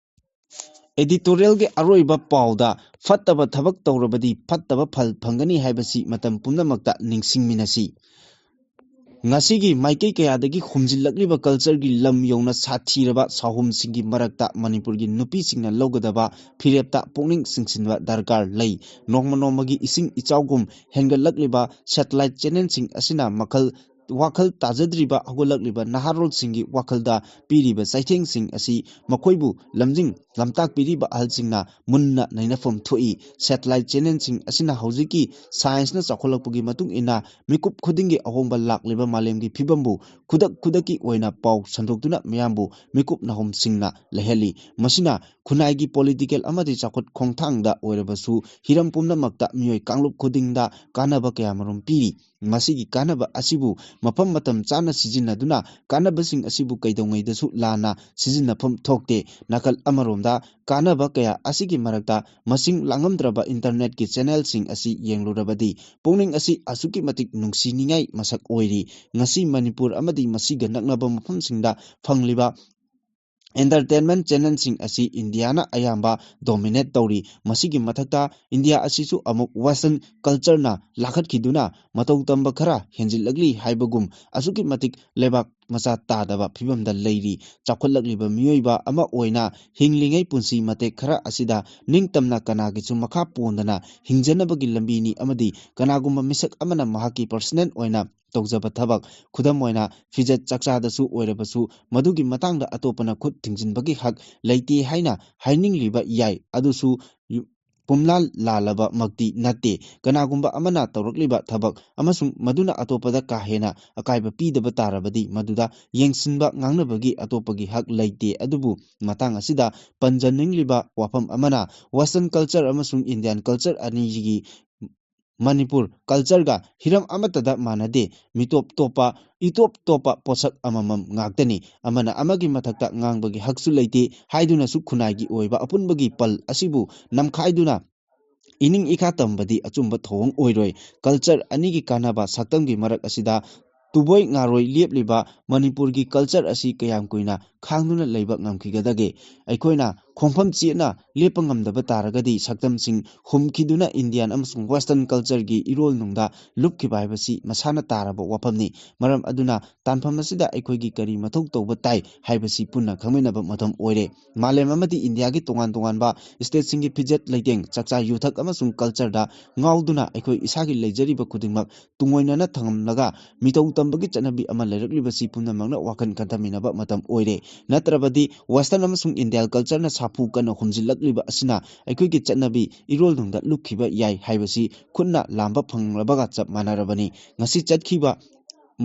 Editorialꯒꯤ ꯑꯔꯣꯏꯕ ꯄꯥꯎꯗ ꯐꯠꯇꯕ ꯊꯕꯛ ꯇꯧꯔꯕꯗꯤ ꯐꯠꯇꯕ ꯐꯜ ꯐꯪꯒꯅꯤ ꯍꯥꯏꯕꯁꯤ ꯃꯇꯝ ꯄꯨꯝꯅꯃꯛꯇ ꯅꯤꯡꯁꯤꯡꯃꯤꯟꯅꯁꯤ꯫ ꯉꯁꯤꯒꯤ ꯃꯥꯏꯀꯩ ꯀꯌꯥꯗꯒꯤ ꯍꯨꯝꯖꯤꯜꯂꯛꯂꯤꯕ cultureꯒꯤ ꯂꯝ ꯌꯧꯅ ꯁꯥꯊꯤꯔꯕ ꯁꯥꯍꯨꯝꯁꯤꯡꯒꯤ ꯃꯔꯛꯇ ꯃꯅꯤꯄꯨꯔꯒꯤ ꯅꯨꯄꯤꯁꯤꯡꯅ ꯂꯧꯒꯗꯕ ꯐꯤꯔꯦꯞꯇ ꯄꯨꯛꯅꯤꯡ ꯆꯤꯡꯁꯤꯟꯕ ꯗꯔꯀꯥꯔ ꯂꯩ꯫ ꯅꯣꯡꯃ ꯅꯣꯡꯃꯒꯤ ꯏꯁꯤꯡ ꯏꯆꯥꯎꯒꯨꯝ ꯍꯦꯟꯒꯠꯂꯛꯂꯤꯕ satellite channelꯁꯤꯡ ꯑꯁꯤꯅ ꯃꯈꯜ ꯋꯥꯈꯜ ꯇꯥꯖꯗ꯭ꯔꯤꯕ ꯍꯧꯒꯠꯂꯛꯂꯤꯕ ꯅꯍꯥꯔꯣꯜꯁꯤꯡꯒꯤ ꯋꯥꯈꯜꯗ ꯄꯤꯔꯤꯕ ꯆꯩꯊꯦꯡꯁꯤꯡ ꯑꯁꯤ ꯃꯈꯣꯏꯕꯨ ꯂꯝꯖꯤꯡ ꯂꯝꯇꯥꯛꯄꯤꯔꯤꯕ ꯑꯍꯜꯁꯤꯡꯅ ꯃꯨꯟꯅ ꯅꯩꯅꯐꯝ ꯊꯣꯛꯏ꯫ Satellite channelꯁꯤꯡ ꯑꯁꯤꯅ ꯍꯧꯖꯤꯛꯀꯤ scienceꯅ ꯆꯥꯎꯈꯠꯂꯛꯄꯒꯤ ꯃꯇꯨꯡ ꯏꯟꯅ ꯃꯤꯀꯨꯞ ꯈꯨꯗꯤꯡꯒꯤ ꯑꯍꯣꯡꯕ ꯂꯥꯛꯂꯤꯕ ꯃꯥꯂꯦꯝꯒꯤ ꯐꯤꯕꯝꯕꯨ ꯈꯨꯗꯛ ꯈꯨꯗꯛꯀꯤ ꯑꯣꯏꯅ ꯄꯥꯎ ꯁꯟꯗꯣꯛꯇꯨꯅ ꯃꯤꯌꯥꯝꯕꯨ ꯃꯤꯀꯨꯞ ꯅꯥꯍꯨꯝ ꯁꯤꯡꯅ ꯂꯩꯍꯜꯂꯤ꯫ ꯃꯁꯤꯅ ꯈꯨꯟꯅꯥꯏꯒꯤ political ꯑꯃꯗꯤ ꯆꯥꯎꯈꯠ ꯈꯣꯡꯊꯥꯡꯗ ꯑꯣꯏꯔꯕꯁꯨ ꯍꯤꯔꯝ ꯄꯨꯝꯅꯃꯛꯇ ꯃꯤꯑꯣꯏ ꯀꯥꯡꯂꯨꯞ ꯈꯨꯗꯤꯡꯗ ꯀꯥꯟꯅꯕ ꯀꯌꯥꯃꯔꯨꯝ ꯄꯤꯔꯤ꯫ ꯃꯁꯤꯒꯤ ꯀꯥꯟꯅꯕ ꯑꯁꯤꯕꯨ ꯃꯐꯝ ꯃꯇꯝ ꯆꯥꯅ ꯁꯤꯖꯤꯟꯅꯗꯨꯅ ꯀꯥꯟꯅꯕꯁꯤꯡ ꯑꯁꯤꯕꯨ ꯀꯩꯗꯧꯉꯩꯗꯁꯨ ꯂꯥꯟꯅ ꯁꯤꯖꯤꯟꯅꯐꯝ ꯊꯣꯛꯇꯦ꯫ ꯅꯥꯀꯜ ꯑꯃꯔꯣꯝꯗ ꯀꯥꯟꯅꯕ ꯀꯌꯥ ꯑꯁꯤꯒꯤ ꯃꯔꯛꯇ ꯃꯁꯤꯡ ꯂꯥꯡꯉꯝꯗ꯭ꯔꯕ internetꯀꯤ channelꯁꯤꯡ ꯑꯁꯤ ꯌꯦꯡꯂꯨꯔꯕꯗꯤ ꯄꯨꯛꯅꯤꯡ ꯑꯁꯤ ꯑꯁꯨꯛꯀꯤ ꯃꯇꯤꯛ ꯅꯨꯡꯁꯤꯅꯤꯡꯉꯥꯏ ꯃꯁꯛ ꯑꯣꯏꯔꯤ꯫ ꯉꯁꯤ ꯃꯅꯤꯄꯨꯔ ꯑꯃꯗꯤ ꯃꯁꯤꯒ ꯅꯛꯅꯕ ꯃꯐꯝꯁꯤꯡꯗ ꯐꯪꯂꯤꯕ entertainment channelꯁꯤꯡ ꯑꯁꯤ ꯏꯟꯗꯤꯌꯥꯅ ꯑꯌꯥꯝꯕ dominate ꯇꯧꯔꯤ꯫ ꯃꯁꯤꯒꯤ ꯃꯊꯛꯇ ꯏꯟꯗꯤꯌꯥ ꯑꯁꯤꯁꯨ ꯑꯃꯨꯛ western cultureꯅ ꯂꯥꯈꯠꯈꯤꯗꯨꯅ ꯃꯇꯧ ꯇꯝꯕ ꯈꯔ ꯍꯦꯟꯖꯤꯜꯂꯛꯂꯤ ꯍꯥꯏꯕꯒꯨꯝ ꯑꯁꯨꯛꯀꯤ ꯃꯇꯤꯛ ꯂꯩꯕꯥꯛ ꯃꯆꯥ ꯇꯥꯗꯕ ꯐꯤꯕꯝꯗ ꯂꯩꯔꯤ꯫ ꯆꯥꯎꯈꯠꯂꯛꯂꯤꯕ ꯃꯤꯑꯣꯏꯕ ꯑꯃ ꯑꯣꯏꯅ ꯍꯤꯡꯂꯤꯉꯩ ꯄꯨꯟꯁꯤ ꯃꯇꯦꯛ ꯈꯔ ꯑꯁꯤꯗ ꯅꯤꯡꯇꯝꯅ ꯀꯅꯥꯒꯤꯁꯨ ꯃꯈꯥ ꯄꯣꯟꯗꯅ ꯍꯤꯡꯖꯅꯕꯒꯤ ꯂꯝꯕꯤꯅꯤ ꯑꯃꯗꯤ ꯀꯅꯥꯒꯨꯝꯕ ꯃꯤꯁꯛ ꯑꯃꯅ ꯃꯍꯥꯛꯀꯤ personal ꯑꯣꯏꯅ ꯇꯧꯖꯕ ꯊꯕꯛ, ꯈꯨꯗꯝ ꯑꯣꯏꯅ ꯐꯤꯖꯦꯠ ꯆꯥꯛꯆꯥꯗꯁꯨ ꯑꯣꯏꯔꯕꯁꯨ ꯃꯗꯨꯒꯤ ꯃꯇꯥꯡꯗ ꯑꯇꯣꯞꯄꯅ ꯈꯨꯠ ꯊꯤꯡꯖꯤꯟꯕꯒꯤ ꯍꯛ ꯂꯩꯇꯦ ꯍꯥꯏꯅ ꯍꯥꯏꯅꯤꯡꯂꯤꯕ ꯌꯥꯏ꯫ ꯑꯗꯨꯁꯨ ꯌꯨ-, ꯄꯨꯝꯂꯥꯜ ꯂꯥꯜꯂꯕꯃꯛꯇꯤ ꯅꯠꯇꯦ꯫ ꯀꯅꯥꯒꯨꯝꯕ ꯑꯃꯅ ꯇꯧꯔꯛꯂꯤꯕ ꯊꯕꯛ ꯑꯃꯁꯨꯡ ꯃꯗꯨꯅ ꯑꯇꯣꯞꯄꯗ ꯀꯥ ꯍꯦꯟꯅ ꯑꯀꯥꯏꯕ ꯄꯤꯗꯕ ꯇꯥꯔꯕꯗꯤ ꯃꯗꯨꯗ ꯌꯦꯡꯁꯤꯟꯕ ꯉꯥꯡꯅꯕꯒꯤ ꯑꯇꯣꯞꯄꯒꯤ ꯍꯛ ꯂꯩꯇꯦ꯫ ꯑꯗꯨꯕꯨ ꯃꯇꯥꯡ ꯑꯁꯤꯗ ꯄꯟꯖꯅꯤꯡꯂꯤꯕ ꯋꯥꯐꯝ ꯑꯃꯅ western culture ꯑꯃꯁꯨꯡ Indian culture ꯑꯅꯤꯁꯤꯒꯤ ꯃꯅꯤꯄꯨꯔ cultureꯒ ꯍꯤꯔꯝ ꯑꯃꯠꯇꯗ ꯃꯥꯟꯅꯗꯦ꯫ ꯃꯤꯇꯣꯞ ꯇꯣꯞꯄ, ꯏꯇꯣꯞ ꯇꯣꯞꯄ ꯄꯣꯠꯁꯛ ꯑꯃꯃꯝ ꯉꯥꯛꯇꯅꯤ꯫ ꯑꯃꯅ ꯑꯃꯒꯤ ꯃꯊꯛꯇ ꯉꯥꯡꯕꯒꯤ ꯍꯛꯁꯨ ꯂꯩꯇꯦ ꯍꯥꯏꯗꯨꯅꯁꯨ ꯈꯨꯟꯅꯥꯏꯒꯤ ꯑꯣꯏꯕ ꯑꯄꯨꯟꯕꯒꯤ ꯄꯜ ꯑꯁꯤꯕꯨ ꯅꯝꯈꯥꯏꯗꯨꯅ ꯏꯅꯤꯡ ꯏꯈꯥ ꯇꯝꯕꯗꯤ ꯑꯆꯨꯝꯕ ꯊꯧꯑꯣꯡ ꯑꯣꯏꯔꯣꯏ꯫ Culture ꯑꯅꯤꯒꯤ ꯀꯥꯟꯅꯕ ꯁꯛꯇꯝꯒꯤ ꯃꯔꯛ ꯑꯁꯤꯗ ꯇꯨꯕꯣꯏ ꯉꯥꯔꯣꯏ ꯂꯦꯞꯂꯤꯕ ꯃꯅꯤꯄꯨꯔꯒꯤ culture ꯑꯁꯤ ꯀꯌꯥꯝ ꯀꯨꯏꯅ ꯈꯥꯡꯗꯨꯅ ꯂꯩꯕ ꯉꯝꯈꯤꯒꯗꯒꯦ? ꯑꯩꯈꯣꯏꯅ ꯈꯣꯡꯐꯝ ꯆꯦꯠꯅ ꯂꯦꯞꯄ ꯉꯝꯗꯕ ꯇꯥꯔꯒꯗꯤ ꯁꯛꯇꯝꯁꯤꯡ ꯍꯨꯝꯈꯤꯗꯨꯅ Indian ꯑꯃꯁꯨꯡ Western cultureꯒꯤ ꯏꯔꯣꯜ ꯅꯨꯡꯗ ꯂꯨꯞꯈꯤꯕ ꯍꯥꯏꯕꯁꯤ ꯃꯁꯥꯅ ꯇꯥꯔꯕ ꯋꯥꯐꯝꯅꯤ꯫ ꯃꯔꯝ ꯑꯗꯨꯅ ꯇꯥꯟꯐꯝ ꯑꯁꯤꯗ ꯑꯩꯈꯣꯏꯒꯤ ꯀꯔꯤ ꯃꯊꯧ ꯇꯧꯕ ꯇꯥꯏ ꯍꯥꯏꯕꯁꯤ ꯄꯨꯟꯅ ꯈꯪꯃꯤꯟꯅꯕ ꯃꯇꯝ ꯑꯣꯏꯔꯦ꯫ ꯃꯥꯂꯦꯝ ꯑꯃꯗꯤ Indiaꯒꯤ ꯇꯣꯉꯥꯟ ꯇꯣꯉꯥꯟꯕ stateꯁꯤꯡꯒꯤ ꯐꯤꯖꯦꯠ ꯂꯩꯇꯦꯡ, ꯆꯥꯛꯆꯥ ꯌꯨꯊꯛ ꯑꯃꯁꯨꯡ cultureꯗ ꯉꯥꯎꯗꯨꯅ ꯑꯩꯈꯣꯏ ꯏꯁꯥꯒꯤ ꯂꯩꯖꯔꯤꯕ ꯈꯨꯗꯤꯡꯃꯛ ꯇꯨꯡꯑꯣꯏꯅꯅ ꯊꯝꯂꯒ ꯃꯤꯇꯧ ꯇꯝꯕꯒꯤ ꯆꯠꯅꯕꯤ ꯑꯃ ꯂꯩꯔꯛꯂꯤꯕꯁꯤ ꯄꯨꯝꯅꯃꯛꯅ ꯋꯥꯈꯜ ꯈꯟꯊꯃꯤꯟꯅꯕ ꯃꯇꯝ ꯑꯣꯏꯔꯦ꯫ ꯅꯠꯇ꯭ꯔꯕꯗꯤ Western ꯑꯃꯁꯨꯡ Indian cultureꯅ ꯁꯥꯐꯨ ꯀꯟꯅ ꯍꯨꯝꯖꯤꯜꯂꯛꯂꯤꯕ ꯑꯁꯤꯅ ꯑꯩꯈꯣꯏꯒꯤ ꯆꯠꯅꯕꯤ ꯏꯔꯣꯜ ꯅꯨꯡꯗ ꯂꯨꯞꯈꯤꯕ ꯌꯥꯏ ꯍꯥꯏꯕꯁꯤ ꯈꯨꯠꯅ ꯂꯥꯝꯕ ꯐꯪꯂꯕꯒ ꯆꯞ ꯃꯥꯟꯅꯔꯕꯅꯤ꯫ ꯉꯁꯤ ꯆꯠꯈꯤꯕ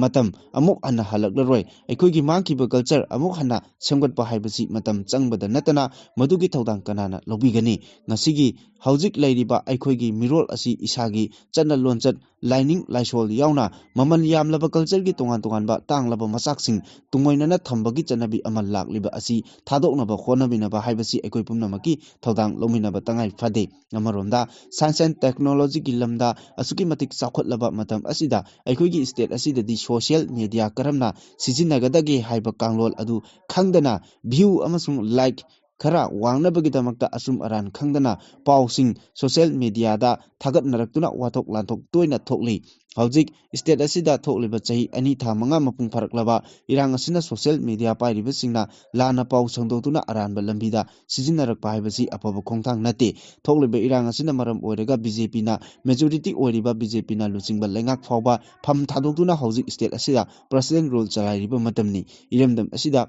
ꯃꯇꯝ ꯑꯃꯨꯛ ꯍꯟꯅ ꯍꯜꯂꯛꯂꯔꯣꯏ꯫ ꯑꯩꯈꯣꯏꯒꯤ ꯃꯥꯡꯈꯤꯕ culture ꯑꯃꯨꯛ ꯍꯟꯅ ꯁꯦꯝꯒꯠꯄ ꯍꯥꯏꯕꯁꯤ ꯃꯇꯝ ꯆꯪꯕꯗ ꯅꯠꯇꯅ ꯃꯗꯨꯒꯤ ꯊꯧꯗꯥꯡ ꯀꯅꯥꯅ ꯂꯧꯕꯤꯒꯅꯤ? ꯉꯁꯤꯒꯤ ꯍꯧꯖꯤꯛ ꯂꯩꯔꯤꯕ ꯑꯩꯈꯣꯏꯒꯤ ꯃꯤꯔꯣꯜ ꯑꯁꯤ ꯏꯁꯥꯒꯤ ꯆꯠꯅ ꯂꯣꯟꯆꯠ, ꯂꯥꯏꯅꯤꯡ ꯂꯥꯏꯁꯣꯜ ꯌꯥꯎꯅ ꯃꯃꯜ ꯌꯥꯝꯂꯕ cultureꯒꯤ ꯇꯣꯉꯥꯟ ꯇꯣꯉꯥꯟꯕ ꯇꯥꯡꯂꯕ ꯃꯆꯥꯛꯁꯤꯡ ꯇꯨꯡꯑꯣꯏꯅꯅ ꯊꯝꯕꯒꯤ ꯆꯠꯅꯕꯤ ꯑꯃ ꯂꯥꯛꯂꯤꯕ ꯑꯁꯤ ꯊꯥꯗꯣꯛꯅꯕ ꯍꯣꯠꯅꯃꯤꯟꯅꯕ ꯍꯥꯏꯕꯁꯤ ꯑꯩꯈꯣꯏ ꯄꯨꯝꯅꯃꯛꯀꯤ ꯊꯧꯗꯥꯡ ꯂꯧꯃꯤꯟꯅꯕ ꯇꯉꯥꯏ ꯐꯗꯦ꯫ ꯑꯃꯔꯣꯝꯗ science and technologyꯒꯤ ꯂꯝꯗ ꯑꯁꯨꯛꯀꯤ ꯃꯇꯤꯛ ꯆꯥꯎꯈꯠꯂꯕ ꯃꯇꯝ ꯑꯁꯤꯗ ꯑꯩꯈꯣꯏꯒꯤ state ꯑꯁꯤꯗꯗꯤ social media ꯀꯔꯝꯅ ꯁꯤꯖꯤꯟꯅꯒꯗꯒꯦ ꯍꯥꯏꯕ ꯀꯥꯡꯂꯣꯟ ꯑꯗꯨ ꯈꯪꯗꯅ view ꯑꯃꯁꯨꯡ like ꯈꯔ ꯋꯥꯡꯅꯕꯒꯤꯗꯃꯛꯇ ꯑꯆꯨꯝ ꯑꯔꯥꯟ ꯈꯪꯗꯅ ꯄꯥꯎꯁꯤꯡ social mediaꯗ ꯊꯥꯒꯠꯅꯔꯛꯇꯨꯅ ꯋꯥꯊꯣꯛ ꯂꯥꯟꯊꯣꯛ ꯇꯣꯏꯅ ꯊꯣꯛꯂꯤ꯫ ꯍꯧꯖꯤꯛ state ꯑꯁꯤꯗ ꯊꯣꯛꯂꯤꯕ ꯆꯍꯤ ꯑꯅꯤ ꯊꯥ ꯃꯉꯥ ꯃꯄꯨꯡ ꯐꯥꯔꯛꯂꯕ ꯏꯔꯥꯡ ꯑꯁꯤꯅ social media ꯄꯥꯏꯔꯤꯕꯁꯤꯡꯅ ꯂꯥꯟꯅ ꯄꯥꯎ ꯁꯟꯗꯣꯛꯇꯨꯅ ꯑꯔꯥꯟꯕ ꯂꯝꯕꯤꯗ ꯁꯤꯖꯤꯟꯅꯔꯛꯄ ꯍꯥꯏꯕꯁꯤ ꯑꯐꯕ ꯈꯣꯡꯊꯥꯡ ꯅꯠꯇꯦ꯫ ꯊꯣꯛꯂꯤꯕ ꯏꯔꯥꯡ ꯑꯁꯤꯅ ꯃꯔꯝ ꯑꯣꯏꯔꯒ BJPꯅ majority ꯑꯣꯏꯔꯤꯕ BJPꯅ ꯂꯨꯆꯤꯡꯕ ꯂꯩꯉꯥꯛ ꯐꯥꯎꯕ ꯐꯝ ꯊꯥꯗꯣꯛꯇꯨꯅ ꯍꯧꯖꯤꯛ state ꯑꯁꯤꯗ president rule ꯆꯂꯥꯏꯔꯤꯕ ꯃꯇꯝꯅꯤ꯫ ꯏꯔꯝꯗꯝ ꯑꯁꯤꯗ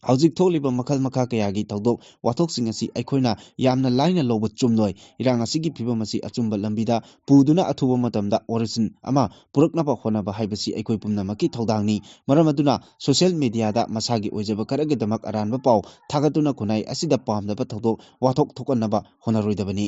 ꯍꯧꯖꯤꯛ ꯊꯣꯛꯂꯤꯕ ꯃꯈꯜ ꯃꯈꯥ ꯀꯌꯥꯒꯤ ꯊꯧꯗꯣꯛ ꯋꯥꯊꯣꯛꯁꯤꯡ ꯑꯁꯤ ꯑꯩꯈꯣꯏꯅ ꯌꯥꯝꯅ ꯂꯥꯏꯅ ꯂꯧꯕ ꯆꯨꯝꯂꯣꯏ꯫ ꯏꯔꯥꯡ ꯑꯁꯤꯒꯤ ꯐꯤꯕꯝ ꯑꯁꯤ ꯑꯆꯨꯝꯕ ꯂꯝꯕꯤꯗ ꯄꯨꯗꯨꯅ ꯑꯊꯨꯕ ꯃꯇꯝꯗ origin ꯑꯃ ꯄꯨꯔꯛꯅꯕ ꯍꯣꯠꯅꯕ ꯍꯥꯏꯕꯁꯤ ꯑꯩꯈꯣꯏ ꯄꯨꯝꯅꯃꯛꯀꯤ ꯊꯧꯗꯥꯡꯅꯤ꯫ ꯃꯔꯝ ꯑꯗꯨꯅ social mediaꯗ ꯃꯁꯥꯒꯤ ꯑꯣꯏꯖꯕ ꯈꯔꯒꯤꯗꯃꯛ ꯑꯔꯥꯟꯕ ꯄꯥꯎ ꯊꯥꯒꯠꯇꯨꯅ ꯈꯨꯟꯅꯥꯏ ꯑꯁꯤꯗ ꯄꯥꯝꯗꯕ ꯊꯧꯗꯣꯛ ꯋꯥꯊꯣꯛ ꯊꯣꯛꯍꯟꯅꯕ ꯍꯣꯠꯅꯔꯣꯏꯗꯕꯅꯤ꯫